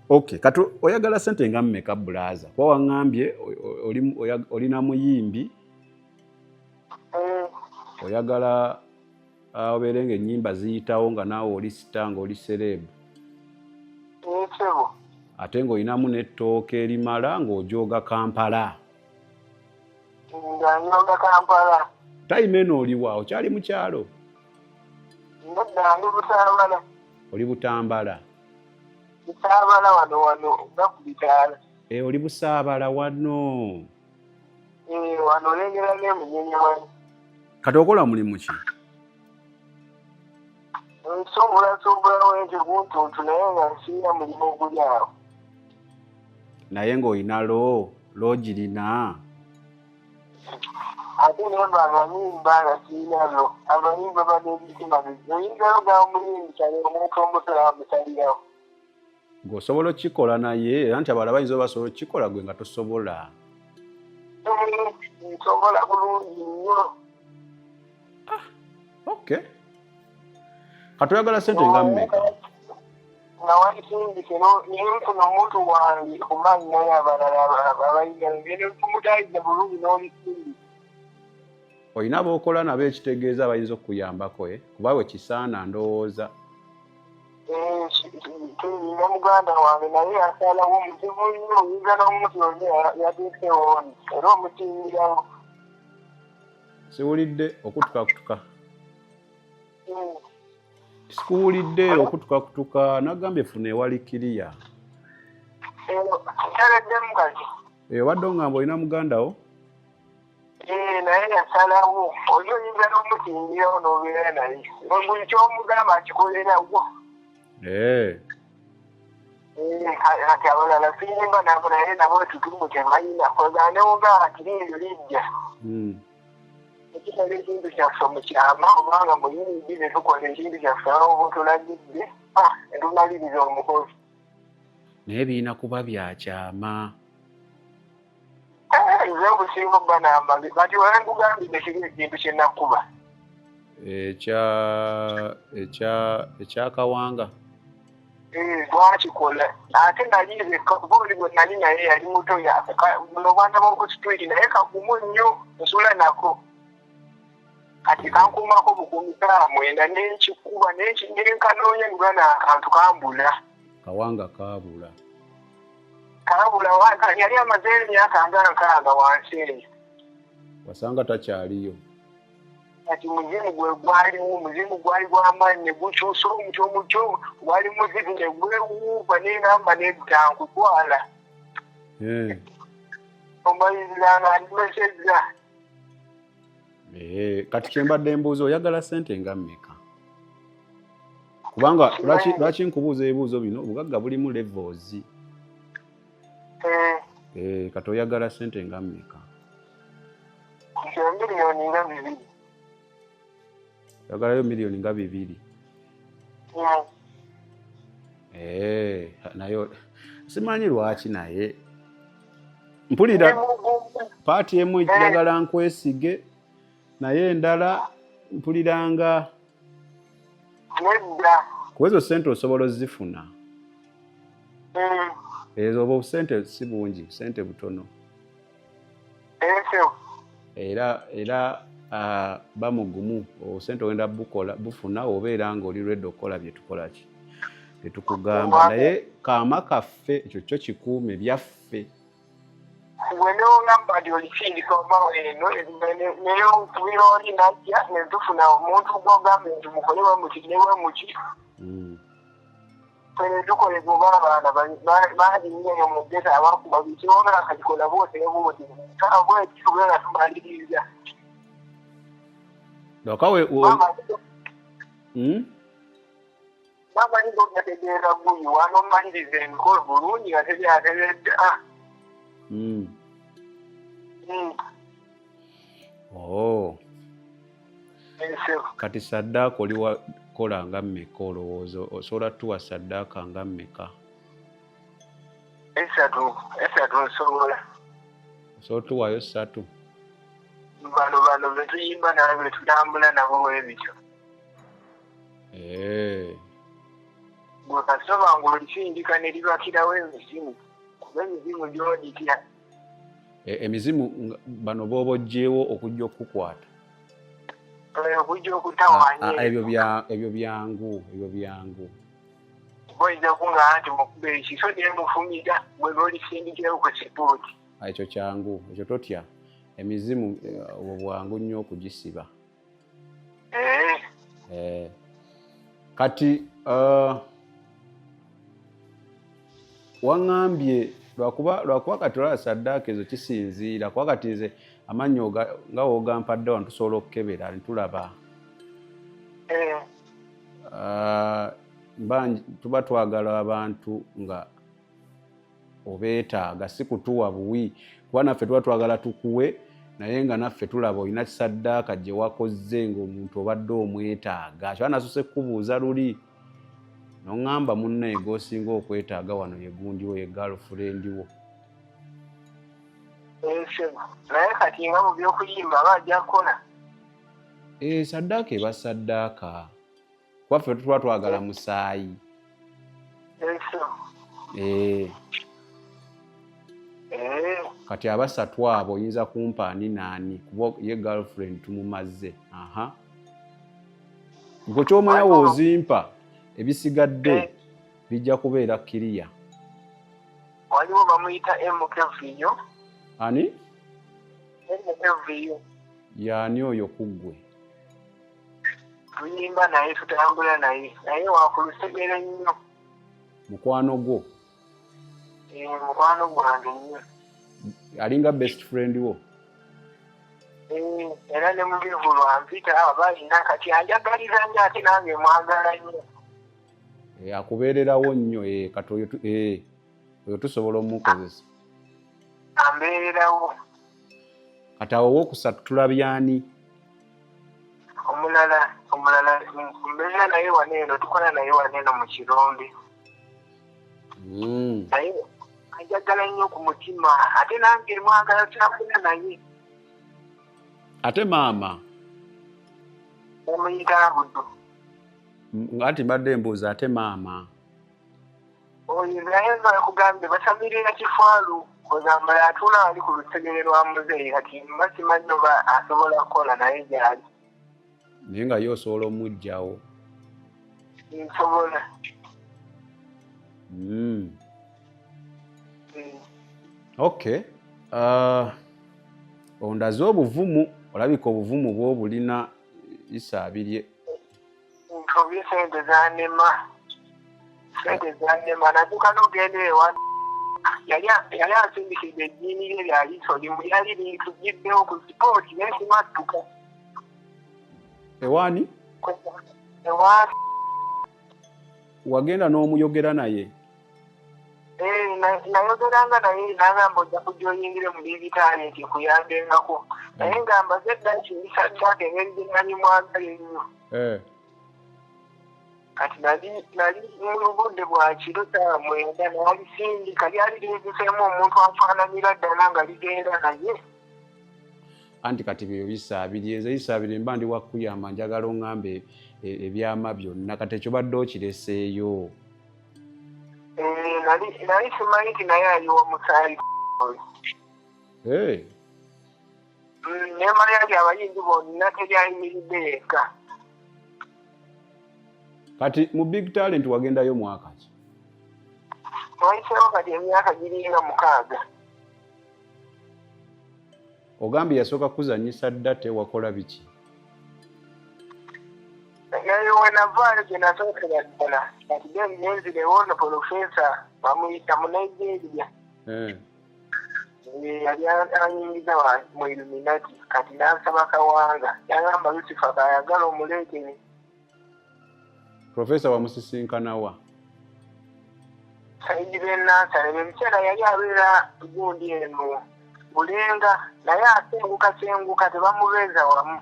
Speaker 3: Okay, kati oyagala ssente nga mmeka bulaaza? Kuba waŋŋambye olina muyimbi. Oyagala obeere ng'ennyimba ziyitawo nga naawe oli sita ng'oli sereebu. Ate ng'olinamu n'ettooke erimala ng'ojooga Kampala.
Speaker 4: Nga njooga Kampala.
Speaker 3: Tayimu eno oliwa? Okyali mu kyalo?
Speaker 4: Nedda, ndi Butambala.
Speaker 3: Oli Butambala?
Speaker 4: Busaabala wano wano nga ku bitaala.
Speaker 3: Oli Busaabala wano?
Speaker 4: Wano olengera n'emunyenye wano.
Speaker 3: Kati okola mulimu ki?
Speaker 4: Nsuubula wente guntuntu naye nga nsiina mulimu oguli awo.
Speaker 3: Naye ng'olina loogirina?
Speaker 4: Ate nemba abayimba nga sirina lo, abayimba baba n'emitima mizibu. Oyinza ogamba omuyimbi kale omuntu omuto amusalirawo.
Speaker 3: Ng'osobola okukikola naye era nti abalala bayinza oba basobola okukikola gwe nga tosobola.
Speaker 4: Nsobola bulungi nnyo.
Speaker 3: Okay. Kati oyagala ssente nga mmeka?
Speaker 4: Nga walisindise nenfuna omuntu wange kuba nnayo abalala abayinza tumutayiza bulungi n'olisindise.
Speaker 3: Olina b'okola nabo ekitegeeza abayinza okukuyambako kuba we kisaana ndowooza.
Speaker 4: Tulina muganda wange naye asalawo omuzibu nnyo oyinza n'omuntu yonna yatuusewo era omutimbirawo.
Speaker 3: Siwulidde okutukakutuka. Sikuwulidde okutukakutuka nagambye funa ewali kiriya.
Speaker 4: Ntaleddemu kati.
Speaker 3: Obadde ongamba olina muganda wo?
Speaker 4: Naye yasalawo oli oyinza n'omutimbirawo n'obeera naye. Buli ky'omugamba akikolerawo. Kati abalala siyimba nabo naye nabo etutumu tebalina. Koza newogamba nti liiyo lijja. Ekikola ekintu kyaffe mu kyama obanga muyimbi ne tukola ekintu kyaffe awo oba otulagidde ne tumaliriza omukolo.
Speaker 3: Naye birina kuba bya kyama.
Speaker 4: Nze obusinga obba n'amagezi. Kati wala nkugambidde kiri ekintu kye nakuba.
Speaker 3: Ekya Kawanga.
Speaker 4: Twakikola ate nali nzekka kuba oli gwe nali naye yali muto buno obwana bw'oku street naye kagumu nnyo nsula nako. Kati kankuumako bukuumi 9 n'enkikuba nenkanoonya nibana akantu kambula.
Speaker 3: Kawanga kaabula.
Speaker 4: Kaabula yali amaze emyaka nga 60 wansi eyo.
Speaker 3: Wasanga takyaliyo.
Speaker 4: Kati muzimu gwe gwaliwo, muzimu gwali gw'amaanyi ne gukyusa omuti omutyo gwali muzibu ne gwewuuba n'engamba n'ebitankutwala. Omaliriza nga ndimesezza.
Speaker 3: Kati kye mbadde mbuuza oyagala ssente nga mmeka? Kubanga lwaki nkubuuza ebibuuzo bino, obugagga bulimu levels. Kati oyagala ssente nga mmeka?
Speaker 4: Miliyoni nga 2.
Speaker 3: Oyagalayo miliyoni nga 2. Naye simanyi lwaki naye mpulira paati emu njagala nkwesige naye endala mpuliranga
Speaker 4: nedda.
Speaker 3: Ku ezo ssente osobola ozifuna. Ezo oba obusente si bungi, busente butono. Era bamugumu obusente ogenda bufuna obeera ng'oli ready okukola bye tukola ki bye tukugamba naye kaama kaffe ekyo kyo kikuume byaffe.
Speaker 4: Gwe n'ogamba nti olisindika oba eno naye okubira oli najja ne tufuna omuntu gw'ogamba nti mukole bwe muti ne bwe muti. Fene tukolebwa oba abaana bangi nnyo eyo mu ghetto abakuba buli kyewagala akakikola bwoti ne bwoti. Kale bwe tutyo nga tumaliriza.
Speaker 3: Lwakawe
Speaker 4: Maama Maama yinza ogategeera guyi wano omaliriza emikolo bulungi nga tebyateredde.
Speaker 3: Oh. Kati saddaaka oli wakola nga mmeka olowooza osobola tuwa saddaaka nga mmeka?
Speaker 4: Esatu nsobola.
Speaker 3: Osobola tuwaayo 3?
Speaker 4: Bano be tuyimba nabo be tutambula nabo bwe bityo. Gwe kasooba ng'olisindika ne libakirawo emizimu kuba emizimu gy'ogitya.
Speaker 3: Emizimu bano b'oba oggyewo okujja okukukwata.
Speaker 4: Okujja okutawaanya.
Speaker 3: Ebyo byangu, ebyo byangu.
Speaker 4: Boyinza kuŋŋamba nti mukube ekiso ne mufumita bwe b'olisindikirawo ku sipooti.
Speaker 3: Ekyo kyangu, ekyo totya. Emizimu obwo bwangu nnyo okugisiba. Kati waŋŋambye lwakuba kati olaba saddaaka ezo kisinziira kuba kati nze amannyo nga w'ogampadde wano tusobola okukebera ne tulaba. Tuba twagala abantu nga obeetaaga si kutuwa buwi kuba naffe tuba twagala tukuwe naye nga naffe tulaba olina saddaaka gye wakoze ng'omuntu obadde omwetaaga. Kyaba nasoose kukubuuza luli n'oŋŋamba munnaye gw'osinga okwetaaga wano ye gundi wo, ye girlfriend wo.
Speaker 4: Naye kati nga mu by'okuyimba aba ajja kukola.
Speaker 3: Saddaaka eba saddaaka. Kuba ffe tuba twagala musaayi. Kati abasatu abo oyinza kumpa ani n'ani kuba ye girlfriend tumumaze. Aha. Gwe ky'omanya w'ozimpa ebisigadde bijja kubeera kiriya.
Speaker 4: Waliwo bamuyita MKVU.
Speaker 3: Ani?
Speaker 4: MKVU.
Speaker 3: Y'ani oyo ku ggwe?
Speaker 4: Tuyimba naye tutambula naye naye wakulusegere nnyo.
Speaker 3: Mukwano gwo?
Speaker 4: Mukwano gwange nnyo.
Speaker 3: Alinga best friend wo?
Speaker 4: Era ne mu bivvulu ampita aba alina kati anjagaliza nnyo ate nange mwagala nnyo.
Speaker 3: Akubeererawo nnyo kati oyo tusobola omukozesa.
Speaker 4: Ambeererawo.
Speaker 3: Kati awo owookusatu tulabye ani?
Speaker 4: Omulala mbeera naye wano eno tukola naye wano eno mu kirombe. Naye anjagala nnyo ku mutima ate nange mwagala tutambula naye.
Speaker 3: Ate maama?
Speaker 4: Omuyita Abudu.
Speaker 3: Anti mbadde mbuuza ate maama?
Speaker 4: Oyo naye nga nkugambye basamirira kifaalu kozambala atuula wali ku lusegere lwa muzeeyi kati mba simanyi oba asobola kukola naye gy'ali.
Speaker 3: Naye nga ye osobola omuggyawo?
Speaker 4: Nsobola.
Speaker 3: Okay. Ondaze obuvumu, olabika obuvumu bw'obulina Isaabirye.
Speaker 4: Ntobye sente zannema. Sente zannema natuuka n'ogenda ewa yali ansindikidde ejjiini lye lya liiso limu lyali lintugiddewo ku sipooti naye simattuka.
Speaker 3: Ewaani?
Speaker 4: Ewa.
Speaker 3: Wagenda n'omuyogera naye?
Speaker 4: Nayogeranga naye n'agamba ojja kujja oyingire mu Big Talent nkuyambengako. Naye nga mbaze dda nti ndi saddaaka engeri gye nali mwagala ennyo. Kati nali mu budde bwa kiro ssaawa 9 nalisindika lyali linziseemu omuntu afaananira ddala nga ligenda naye.
Speaker 3: Anti kati byo Isaabirye, nze Isaabirye mba ndi wa kukuyamba njagala oŋŋambe ebyama byonna kati ekyo badde okireseeyo.
Speaker 4: Nali simanyi nti naye aliwo musaayi. Nemanya nti abayimbi bonna teri ayimiridde yekka.
Speaker 3: Kati mu Big Talent wagendayo mwaka ki?
Speaker 4: Wayiseewo kati emyaka giringa 6.
Speaker 3: Ogambye yasooka kuzannyisa dda tewakola biki?
Speaker 4: Naye wenavaayo gye nasookera ddala, kati then nenzirewo ono profesa bamuyita mu Nigeria. Yali anyingiza mu Illuminati, kati n'ansaba kawanga, yangamba Lucifer kayagala omuleetere.
Speaker 3: Profesa wamusisinkana wa?
Speaker 4: Saidi b'e Nansana, ebiseera yali abeera gundi eno Bulenga, naye asenguka senguka, tebamubeeza wamu.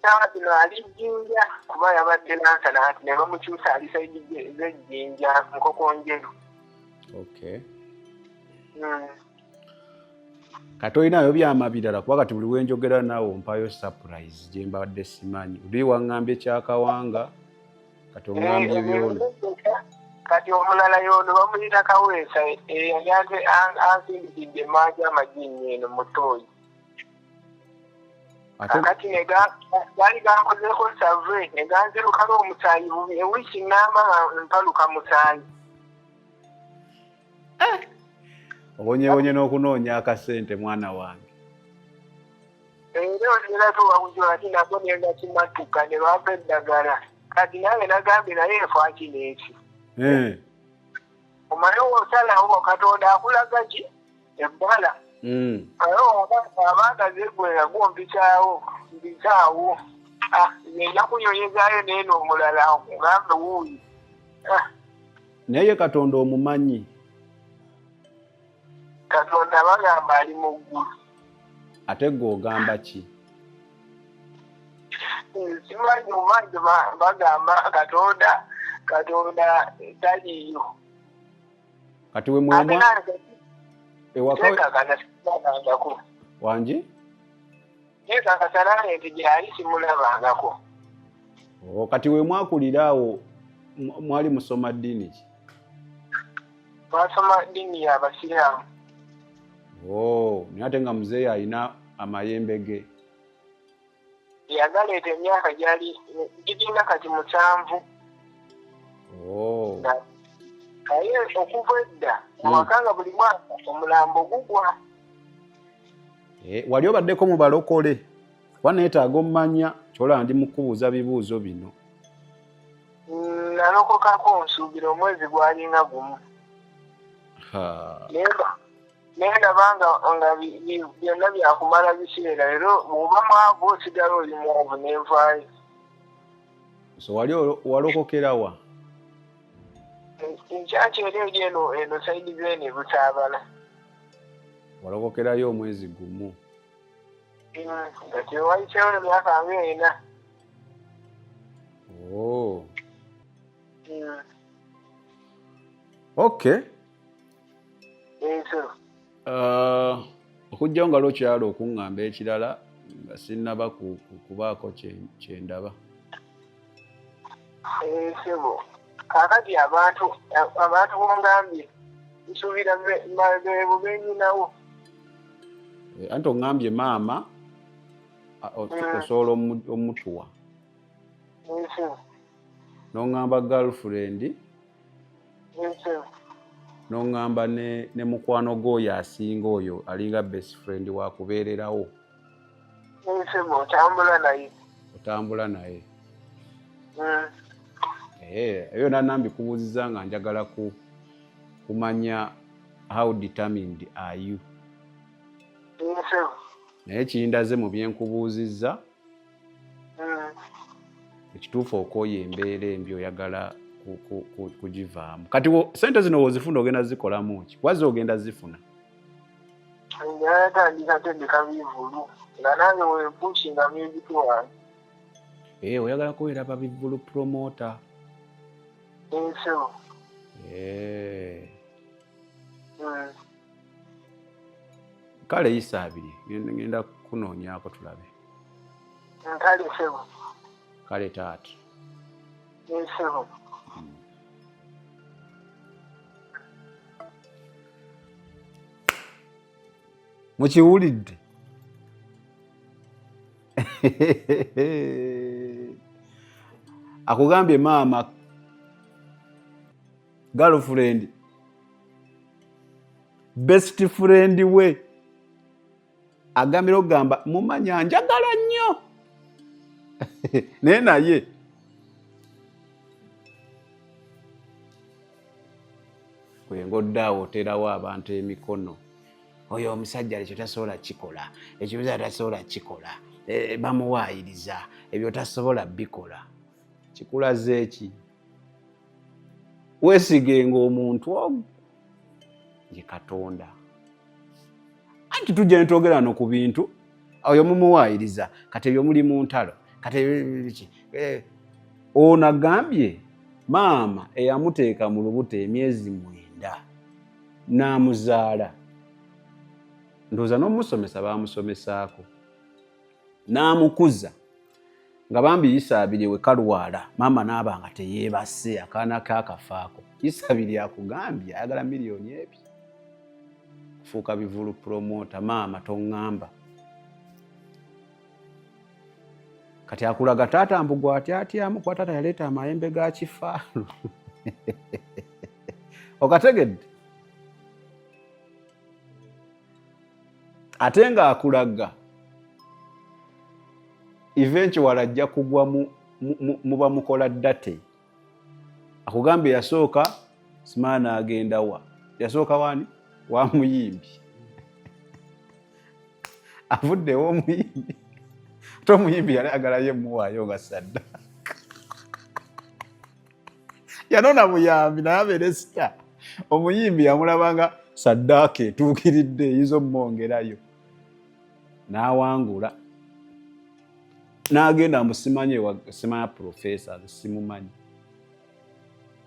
Speaker 4: Saawa zino ali Jjinja, kuba yabadde Nansana, kati ne bamukyusa ali side z'ejjinja Nkokonjeru.
Speaker 3: Okay. Kati olinayo byama birala? Kuba kati buli wenjogera naawe ompayo surprise gye mbadde simanyi. Oli waŋŋambye kyakawanga, kati oŋŋambye byono.
Speaker 4: Kati omulala yono bamuyita Kaweesa, yali ansindikidde emanja amajinni eno mu ttooyi. Kakati gaali gankozeeko save ne ganzirukako omusaayi bubi, ewiiki namba nga mpaluka musaayi.
Speaker 3: Obonyebonye n'okunoonya akasente, mwana wange.
Speaker 4: Era olera tuwawuziwa ati nako nenga kimatuka ne bampa eddagala. Kati nange nagambye naye efa kino eki. Omanyi osalawo, Katonda akulaga ki ebbala. Naye abaana zegwera gwompikyawo mbisaawo, nja kunyonyezaayo neeno omulala ngambe wuuyi.
Speaker 3: Naye ye Katonda omumanyi?
Speaker 4: Katonda bagamba ali mu ggulu.
Speaker 3: Ate gwe ogamba ki?
Speaker 4: Simanyi, omanyi bagamba Katonda taliiyo.
Speaker 3: Kati we mwemwa ewaka
Speaker 4: Kyekakasa simulabangako.
Speaker 3: Wangi?
Speaker 4: Kyekakasa nange nti gyali, simulabangako.
Speaker 3: Oh, kati we mwakulira awo mwali musoma ddiini ki?
Speaker 4: Twasoma ddiini y'Abasiraamu.
Speaker 3: Oh, naye ate nga muzeeyi alina amayembe ge.
Speaker 4: Yagaleeta emyaka gyali giringa kati 7.
Speaker 3: Oh.
Speaker 4: Naye okuva edda awaka nga buli mwaka omulambo gugwa.
Speaker 3: Wali obaddeko mu balokole? Kuba neetaaga omumanya kyolaba ndi mu kubuuza bibuuzo bino.
Speaker 4: Nalokokako nsuubira omwezi gwalinga gumu. Naye ndaba nga byonna byakumala biseera, era bw'oba mwavu osigala oli mwavu nenvaayo.
Speaker 3: So wali walokokera wa?
Speaker 4: Nkyaki era eri eno side zeeno e Busaabala.
Speaker 3: Walokokerayo omwezi gumu?
Speaker 4: Kati wayiseewo emyaka nga 4.
Speaker 3: Oh. Okay.
Speaker 4: Enso.
Speaker 3: Okugyawo nga lwokyala okuŋŋamba ekirala nga sinnaba kubaako kyendaba.
Speaker 4: Ssebo, kaakati abantu bongambye nsuubira beebo benyinawo.
Speaker 3: Anti oŋŋambye maama osobola omutuwa.
Speaker 4: Ssebo.
Speaker 3: N'oŋŋamba girlfriend.
Speaker 4: Ssebo.
Speaker 3: N'oŋŋamba ne mukwano gw'oyo asinga oyo alinga best friend wakubeererawo.
Speaker 4: Ssebo, otambula naye.
Speaker 3: Otambula naye. Ebyo byonna mbikubuuziza nga njagala kumanya how determined are you.
Speaker 4: Ssebo.
Speaker 3: Naye kindaze mu byenkubuuzizza ekituufu okooya embeera embi, oyagala kugivaamu. Kati sente zino wozifuna ogenda zikolamu ki? Wazi ogenda zifuna?
Speaker 4: Njagala tandika tegeka bivulu nga nange wempushinga music wange.
Speaker 3: Oyagala kubeera babivulu promoter?
Speaker 4: Ssebo.
Speaker 3: Kale yisa abiri ngenda kunoonyaako tulabe.
Speaker 4: Kale ssebo.
Speaker 3: Kale taata.
Speaker 4: Ssebo.
Speaker 3: Mukiwulidde? Akugambye maama, girlfriend, best friend we agambira okugamba mumanya njagala nnyo. Naye naye kwengodde awo oterawo abantu emikono. Oyo omusajja ekyo tasobola kikola, ekyo tasobola kikola, bamuwaayiriza, ebyo tasobola bikola. Kikulaze eki? Weesigenga omuntu ogwo ye Katonda. Anti tujja ne twogera no ku bintu, oyo mumuwaayiriza, kati ebyo muli mu ntalo, kati biki? Ono agambye maama eyamuteeka mu lubuto emyezi 9 n'amuzaala, ndowooza n'omusomesa baamusomesaako, n'amukuza nga bambi Isabirye we kalwala, maama n'aba nga teyeebase, akaana ke akafaako. Isabirye akugambye ayagala 200,000,000 kufuuka bivulu promota. Maama toŋŋamba. Kati akulaga taata mbu gw'atyatyamu kuba taata yaleeta amayembe ga kifaalu. Okategedde? Ate ng'akulaga eventually ajja kugwa muba mukola date. Akugambye yasooka simaana agenda wa yasooka wani wa muyimbi, avuddewo omuyimbi, ate omuyimbi yali agalayo emuwaayo nga saddaaka, yanona buyambi naye abeere sita. Omuyimbi yamulabanga saddaaka etuukiridde eyinza omumwongerayo, n'awangula n'agenda mbu simanyi simanya profesa, simumanyi,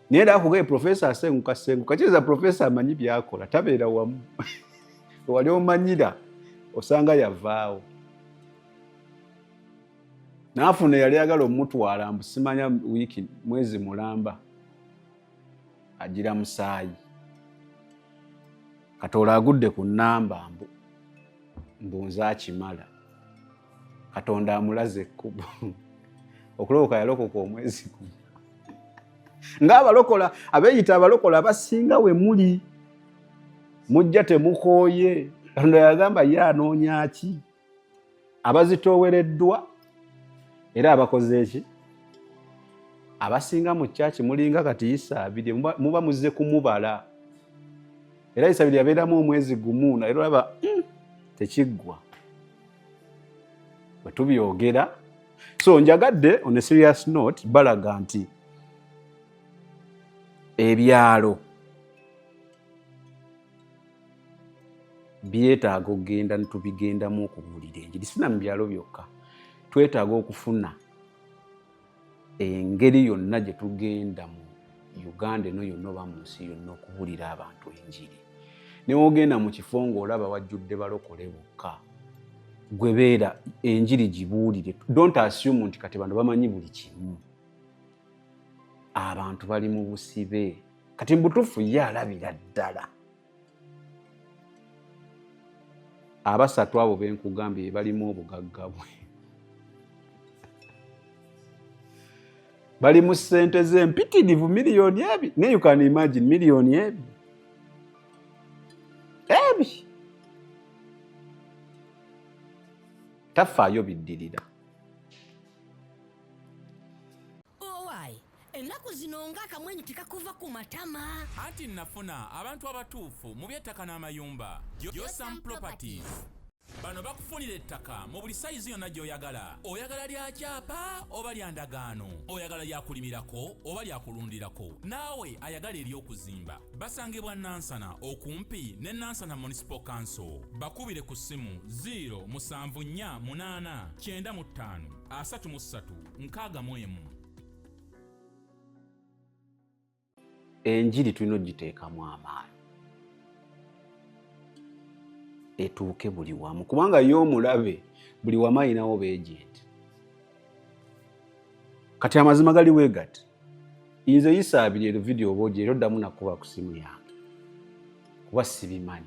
Speaker 3: naye era akugaye profesa asenguka senguka, kiriza profesa amanyi byakola, tabeera wamu wali omanyira, osanga yavaawo n'afuna eyali agala omutwala mbu simanya wiiki mwezi mulamba agira musaayi. Katoola agudde ku nnamba mbu mbunze akimala, Katonda amulaze ekkubo okulokoka, yalokoka omwezi gumu. Ng'abalokola abeeyita abalokola abasinga we muli mujja temukooye. Katonda yagamba ye anoonya ki? Abazitoowereddwa era abakoze eki? Abasinga mu kyaki mulinga kati Isabirye muba muzze kumubala, era Isabirye yabeeramu omwezi gumu naye olaba tekiggwa bwe tubyogera. So njagadde on a serious note balaga nti ebyalo byetaaga okugenda nitubigendamu okubuulira enjiri, sina mu byalo byokka, twetaaga okufuna engeri yonna gye tugenda mu Uganda eno yonna oba mu nsi yonna okubuulira abantu enjiri. Newogenda mu kifo ng'olaba wajjudde balokole bokka, gwe beera enjiri gibuulire. Don't assume nti kati bano bamanyi buli kimu. Abantu bali mu busibe kati mbutuufu ye alabira ddala abasatu abo benkugambye balimu obugagga bwe, bali mu ssente z'empitirivu 200,000,000. Naye you can imagine 200,000,000 ebi tafaayo biddirira.
Speaker 1: Owaayi, ennaku zino ng'akamwenyu tekakuva ku matama.
Speaker 2: Anti nafuna abantu abatuufu mu by'ettaka n'amayumba. Josam Properties bano bakufunira ettaka mu buli sayizi yonna gy'oyagala. Oyagala lya kyapa oba lya ndagaano, oyagala lyakulimirako oba lyakulundirako, naawe ayagala ery'okuzimba. Basangibwa Nansana okumpi ne Nansana Municipal Council. Bakubire ku ssimu 0748 95 33 61.
Speaker 3: Enjiri tulina ogiteekamu amaanyi etuuke buli wamu, kubanga ye omulabe buli wamu alinawo beejenti. Kati amazima gali we gati, nze Isabirye ero vidiyo oba ogyera oddamu nakuba ku simu yange kuba sibimanyi,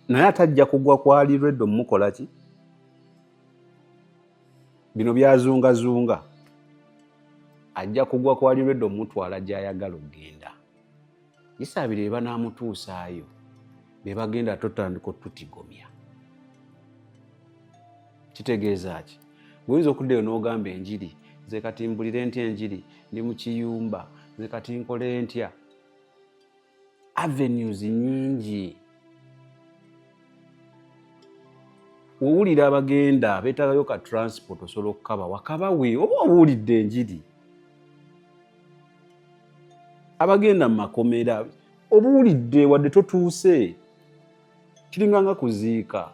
Speaker 3: naye atajja kugwa kwali reddo mumukola ki? Bino byazungazunga, ajja kugwa kwali reddo mutwala gy'ayagala okugenda. Isabirye banaamutuusaayo be bagenda totandika otutigomya. Kitegeeza ki? Gwoyinza okuddayo n'ogamba enjiri, nze kati mbulire ntya enjiri, ndi mu kiyumba, nze kati nkole ntya? Avenues nyingi. Owulira abagenda beetagayo ka transport, osobola okukabawa kabawe oba owulidde enjiri. Abagenda mu makomera obuwulidde wadde totuuse, kiringa nga kuziika.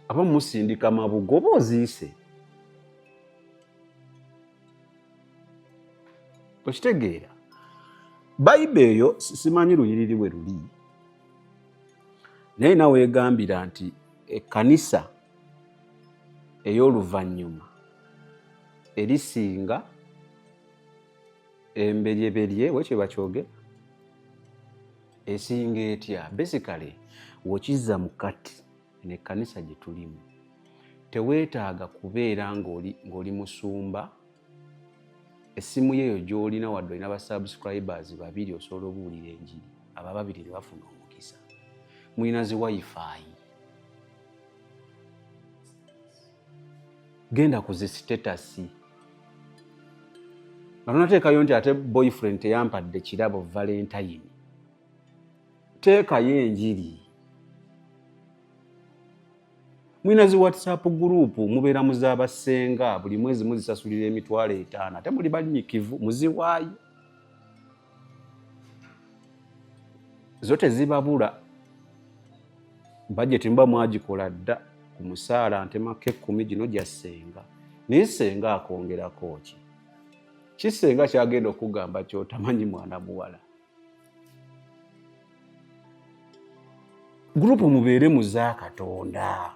Speaker 3: Abamu musindika mabugo oba oziise, okitegeera. Bayibo eyo simanyi lunyiriri bwe luli, naye nawe egambira nti ekkanisa ey'oluvannyuma erisinga emberyeberye, wekyo bakyogera esinga etya? Basically wokizza mu kati nekkanisa gye tulimu, teweetaaga kubeera ng'oli musumba. Essimu yeeyo gy'olina, wadde olina ba subscribers babiri, osobola obuwulira enjiri, abo ababiri ne bafuna omukisa. Mulina zi wifi, genda ku zi status nga tonateekayo nti ate boyfriend teyampadde kirabo Valentine, teekayo enjiri. Mulina zi WhatsApp group, mubeera mu z'abasenga, buli mwezi muzisasulira 50,000, ate muli banyikivu, muziwaayo zo tezibabula. Bajeti muba mwagikola dda ku musaala, ntemako 10 gino gya ssenga, naye ssenga akongerako ki? Kisenga kyagenda okugamba kyotamanyi mwana muwala. Group mubeere muza Katonda.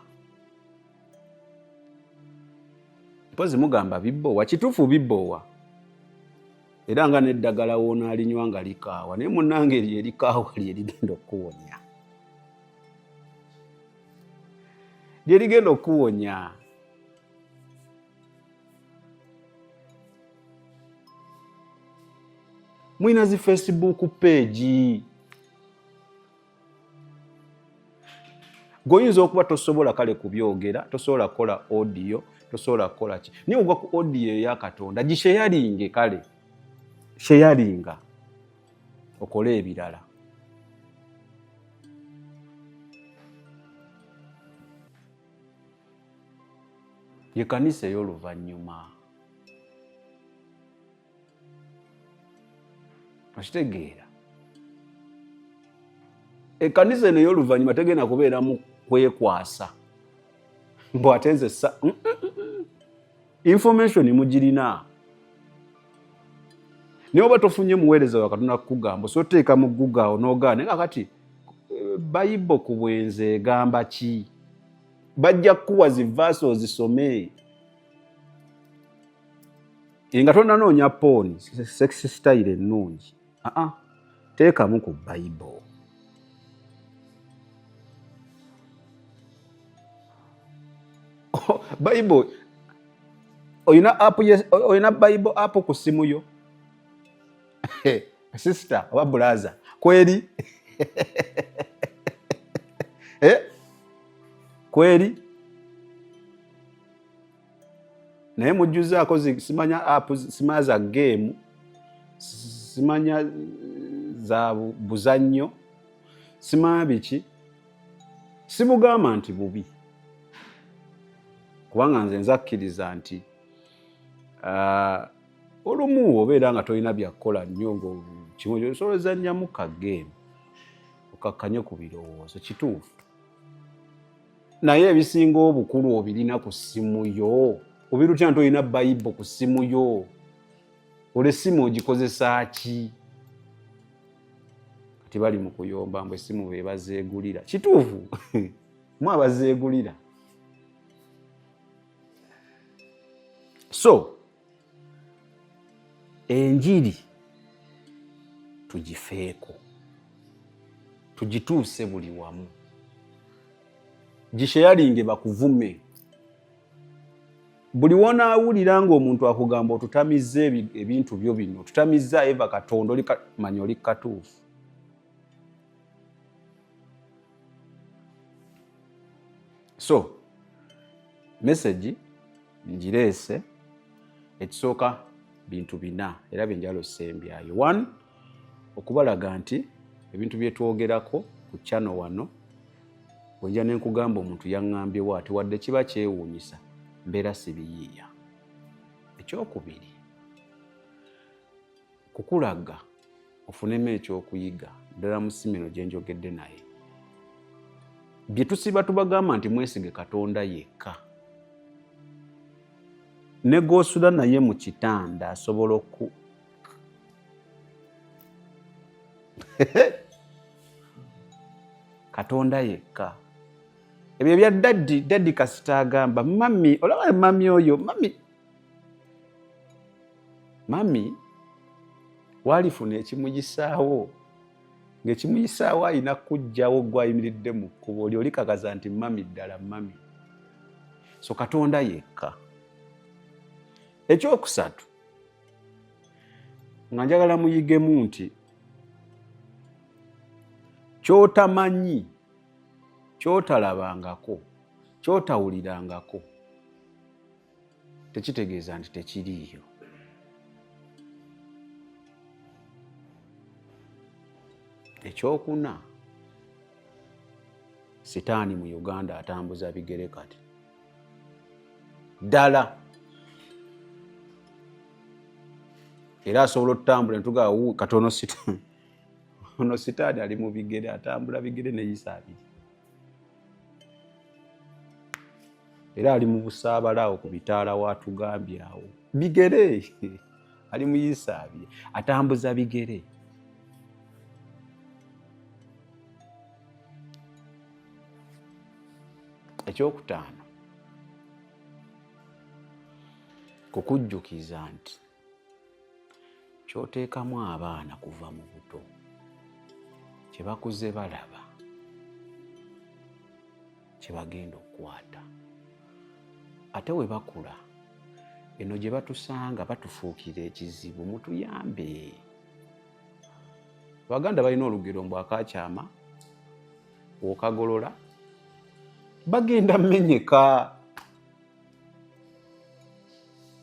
Speaker 3: Mpozi mugamba bibbowa, kituufu bibbowa, era nga n'eddagala woonaalinywa nga likaawa, naye munnange eryo erikaawa lye ligenda okukuwonya, lye ligenda okukuwonya. Mulina zi Facebook page, gweoyinza okuba tosobola kale kubyogera, tosobola kukola audio, tosobola kukola ki, naye ogwa ku audio eya Katonda gisharinge, kale sharinga okole ebirala. Ye kanisa ey'oluvannyuma, okitegeera? Ekkanisa eno ey'oluvannyuma tegenda kubeera mu kwekwasa mbu ate nze sa information mugirina, naye oba tofunye muweereza wa Katonda kukugamba, osobola oteeka mu Google awo n'ogaana. Naye kakati Bayibo ku bwenzi egamba ki? Bajja kukuwa zi verse ozisome nga tonanoonya porn sex style ennungi. Aa, teekamu ku Bayibo. Bible oyina app, oyina Bible app ku simu yo, sister oba brother? Kweri eh? Kweri, naye mujjuzaako simanya app, simanya za game, simanya za buzannyo, simanya biki. Sibugamba nti bubi, kubanga nze nzakkiriza nti olumu obeera nga tolina byakukola nnyo, ngakimu osobola ozannyamu ka game okakkanye ku birowoozo, kituufu. Naye ebisinga obukulu obirina ku ssimu yo, obirutya nti olina Bayibo ku ssimu yo? Olwo essimu ogikozesa ki? Kati bali mu kuyomba mbu essimu be bazeegulira. Kituufu, mu abazeegulira. So enjiri tugifeeko, tugituuse buli wamu, gisharinge, bakuvume. Buli wonaawulira ng'omuntu akugamba otutamizza ebintu byo bino, otutamizza Eva Katonda, oli manya oli katuufu. So Message ngireese. Ekisooka, bintu bina era byenjala osembyayo. One, okubalaga nti ebintu byetwogerako ku channel wano, bwenja nenkugamba omuntu yaŋŋambyewo ati, wadde kiba kyewuunyisa, mbeera sibiyiiya. Ekyokubiri, kukulaga ofunemu ekyokuyiga ddala mu simino gye njogedde naye. Bye tusiba tubagamba nti mwesige Katonda yekka, ne gw'osula naye mu kitanda asobola oku Katonda yekka. Ebyo ebya daddy, daddy kasita agamba mummy, olaba mummy oyo, mummy mummy walifuna ekimuyisaawo, ng'ekimuyisaawo alina kujjawo gwayimiridde mu kkubo oli olikakaza nti mummy ddala mummy. So Katonda yekka. Ekyokusatu, nga njagala muyigemu nti kyotamanyi, kyotalabangako, kyotawulirangako, tekitegeeza nti tekiriiyo. Ekyokuna, sitaani mu Uganda atambuza bigere kati ddala, era asobola otutambula netugaa katono. Ono sitaani ali mu bigere, atambula bigere neyisa abiri, era ali mu busaabala awo ku bitaala watugambye awo bigere, ali mu yisa abiri, atambuza bigere. Ekyokutaano, kukujjukiza nti kyoteekamu abaana kuva mu buto kye bakuze balaba kye bagenda okukwata, ate we bakula eno gye batusanga batufuukira ekizibu. Mutuyambe. Abaganda balina olugero mbu akakyama okagolola bagenda menyeka,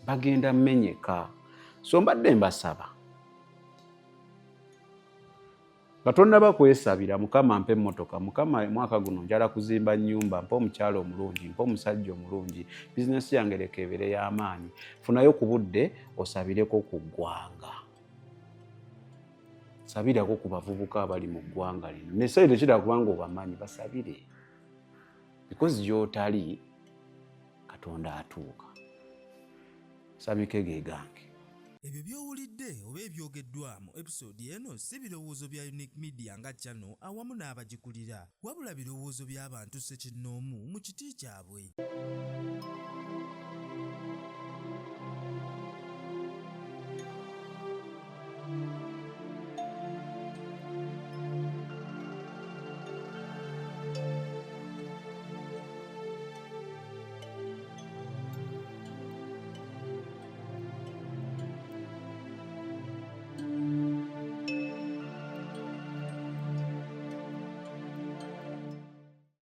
Speaker 3: bagenda menyeka. So mbadde mbasaba nga tonnaba kwesabira, Mukama mpa emmotoka, Mukama mwaka guno njala kuzimba nnyumba, mpa omukyalo omulungi, mpa omusajja omulungi, bizinesi yange leka ebeere y'amaanyi, funayo ku budde osabireko ku ggwanga, sabirako ku bavubuka abali mu ggwanga lino. Nesayi tekiraba kubanga obamanyi, basabire, because gy'otali Katonda atuuka. Sabike ge gange.
Speaker 7: Ebyo by'owulidde oba ebyogeddwa mu episode eno si birowoozo bya Unique Media nga channel awamu n'abagikulira, wabula birowoozo by'abantu ssekinnoomu mu kiti kyabwe.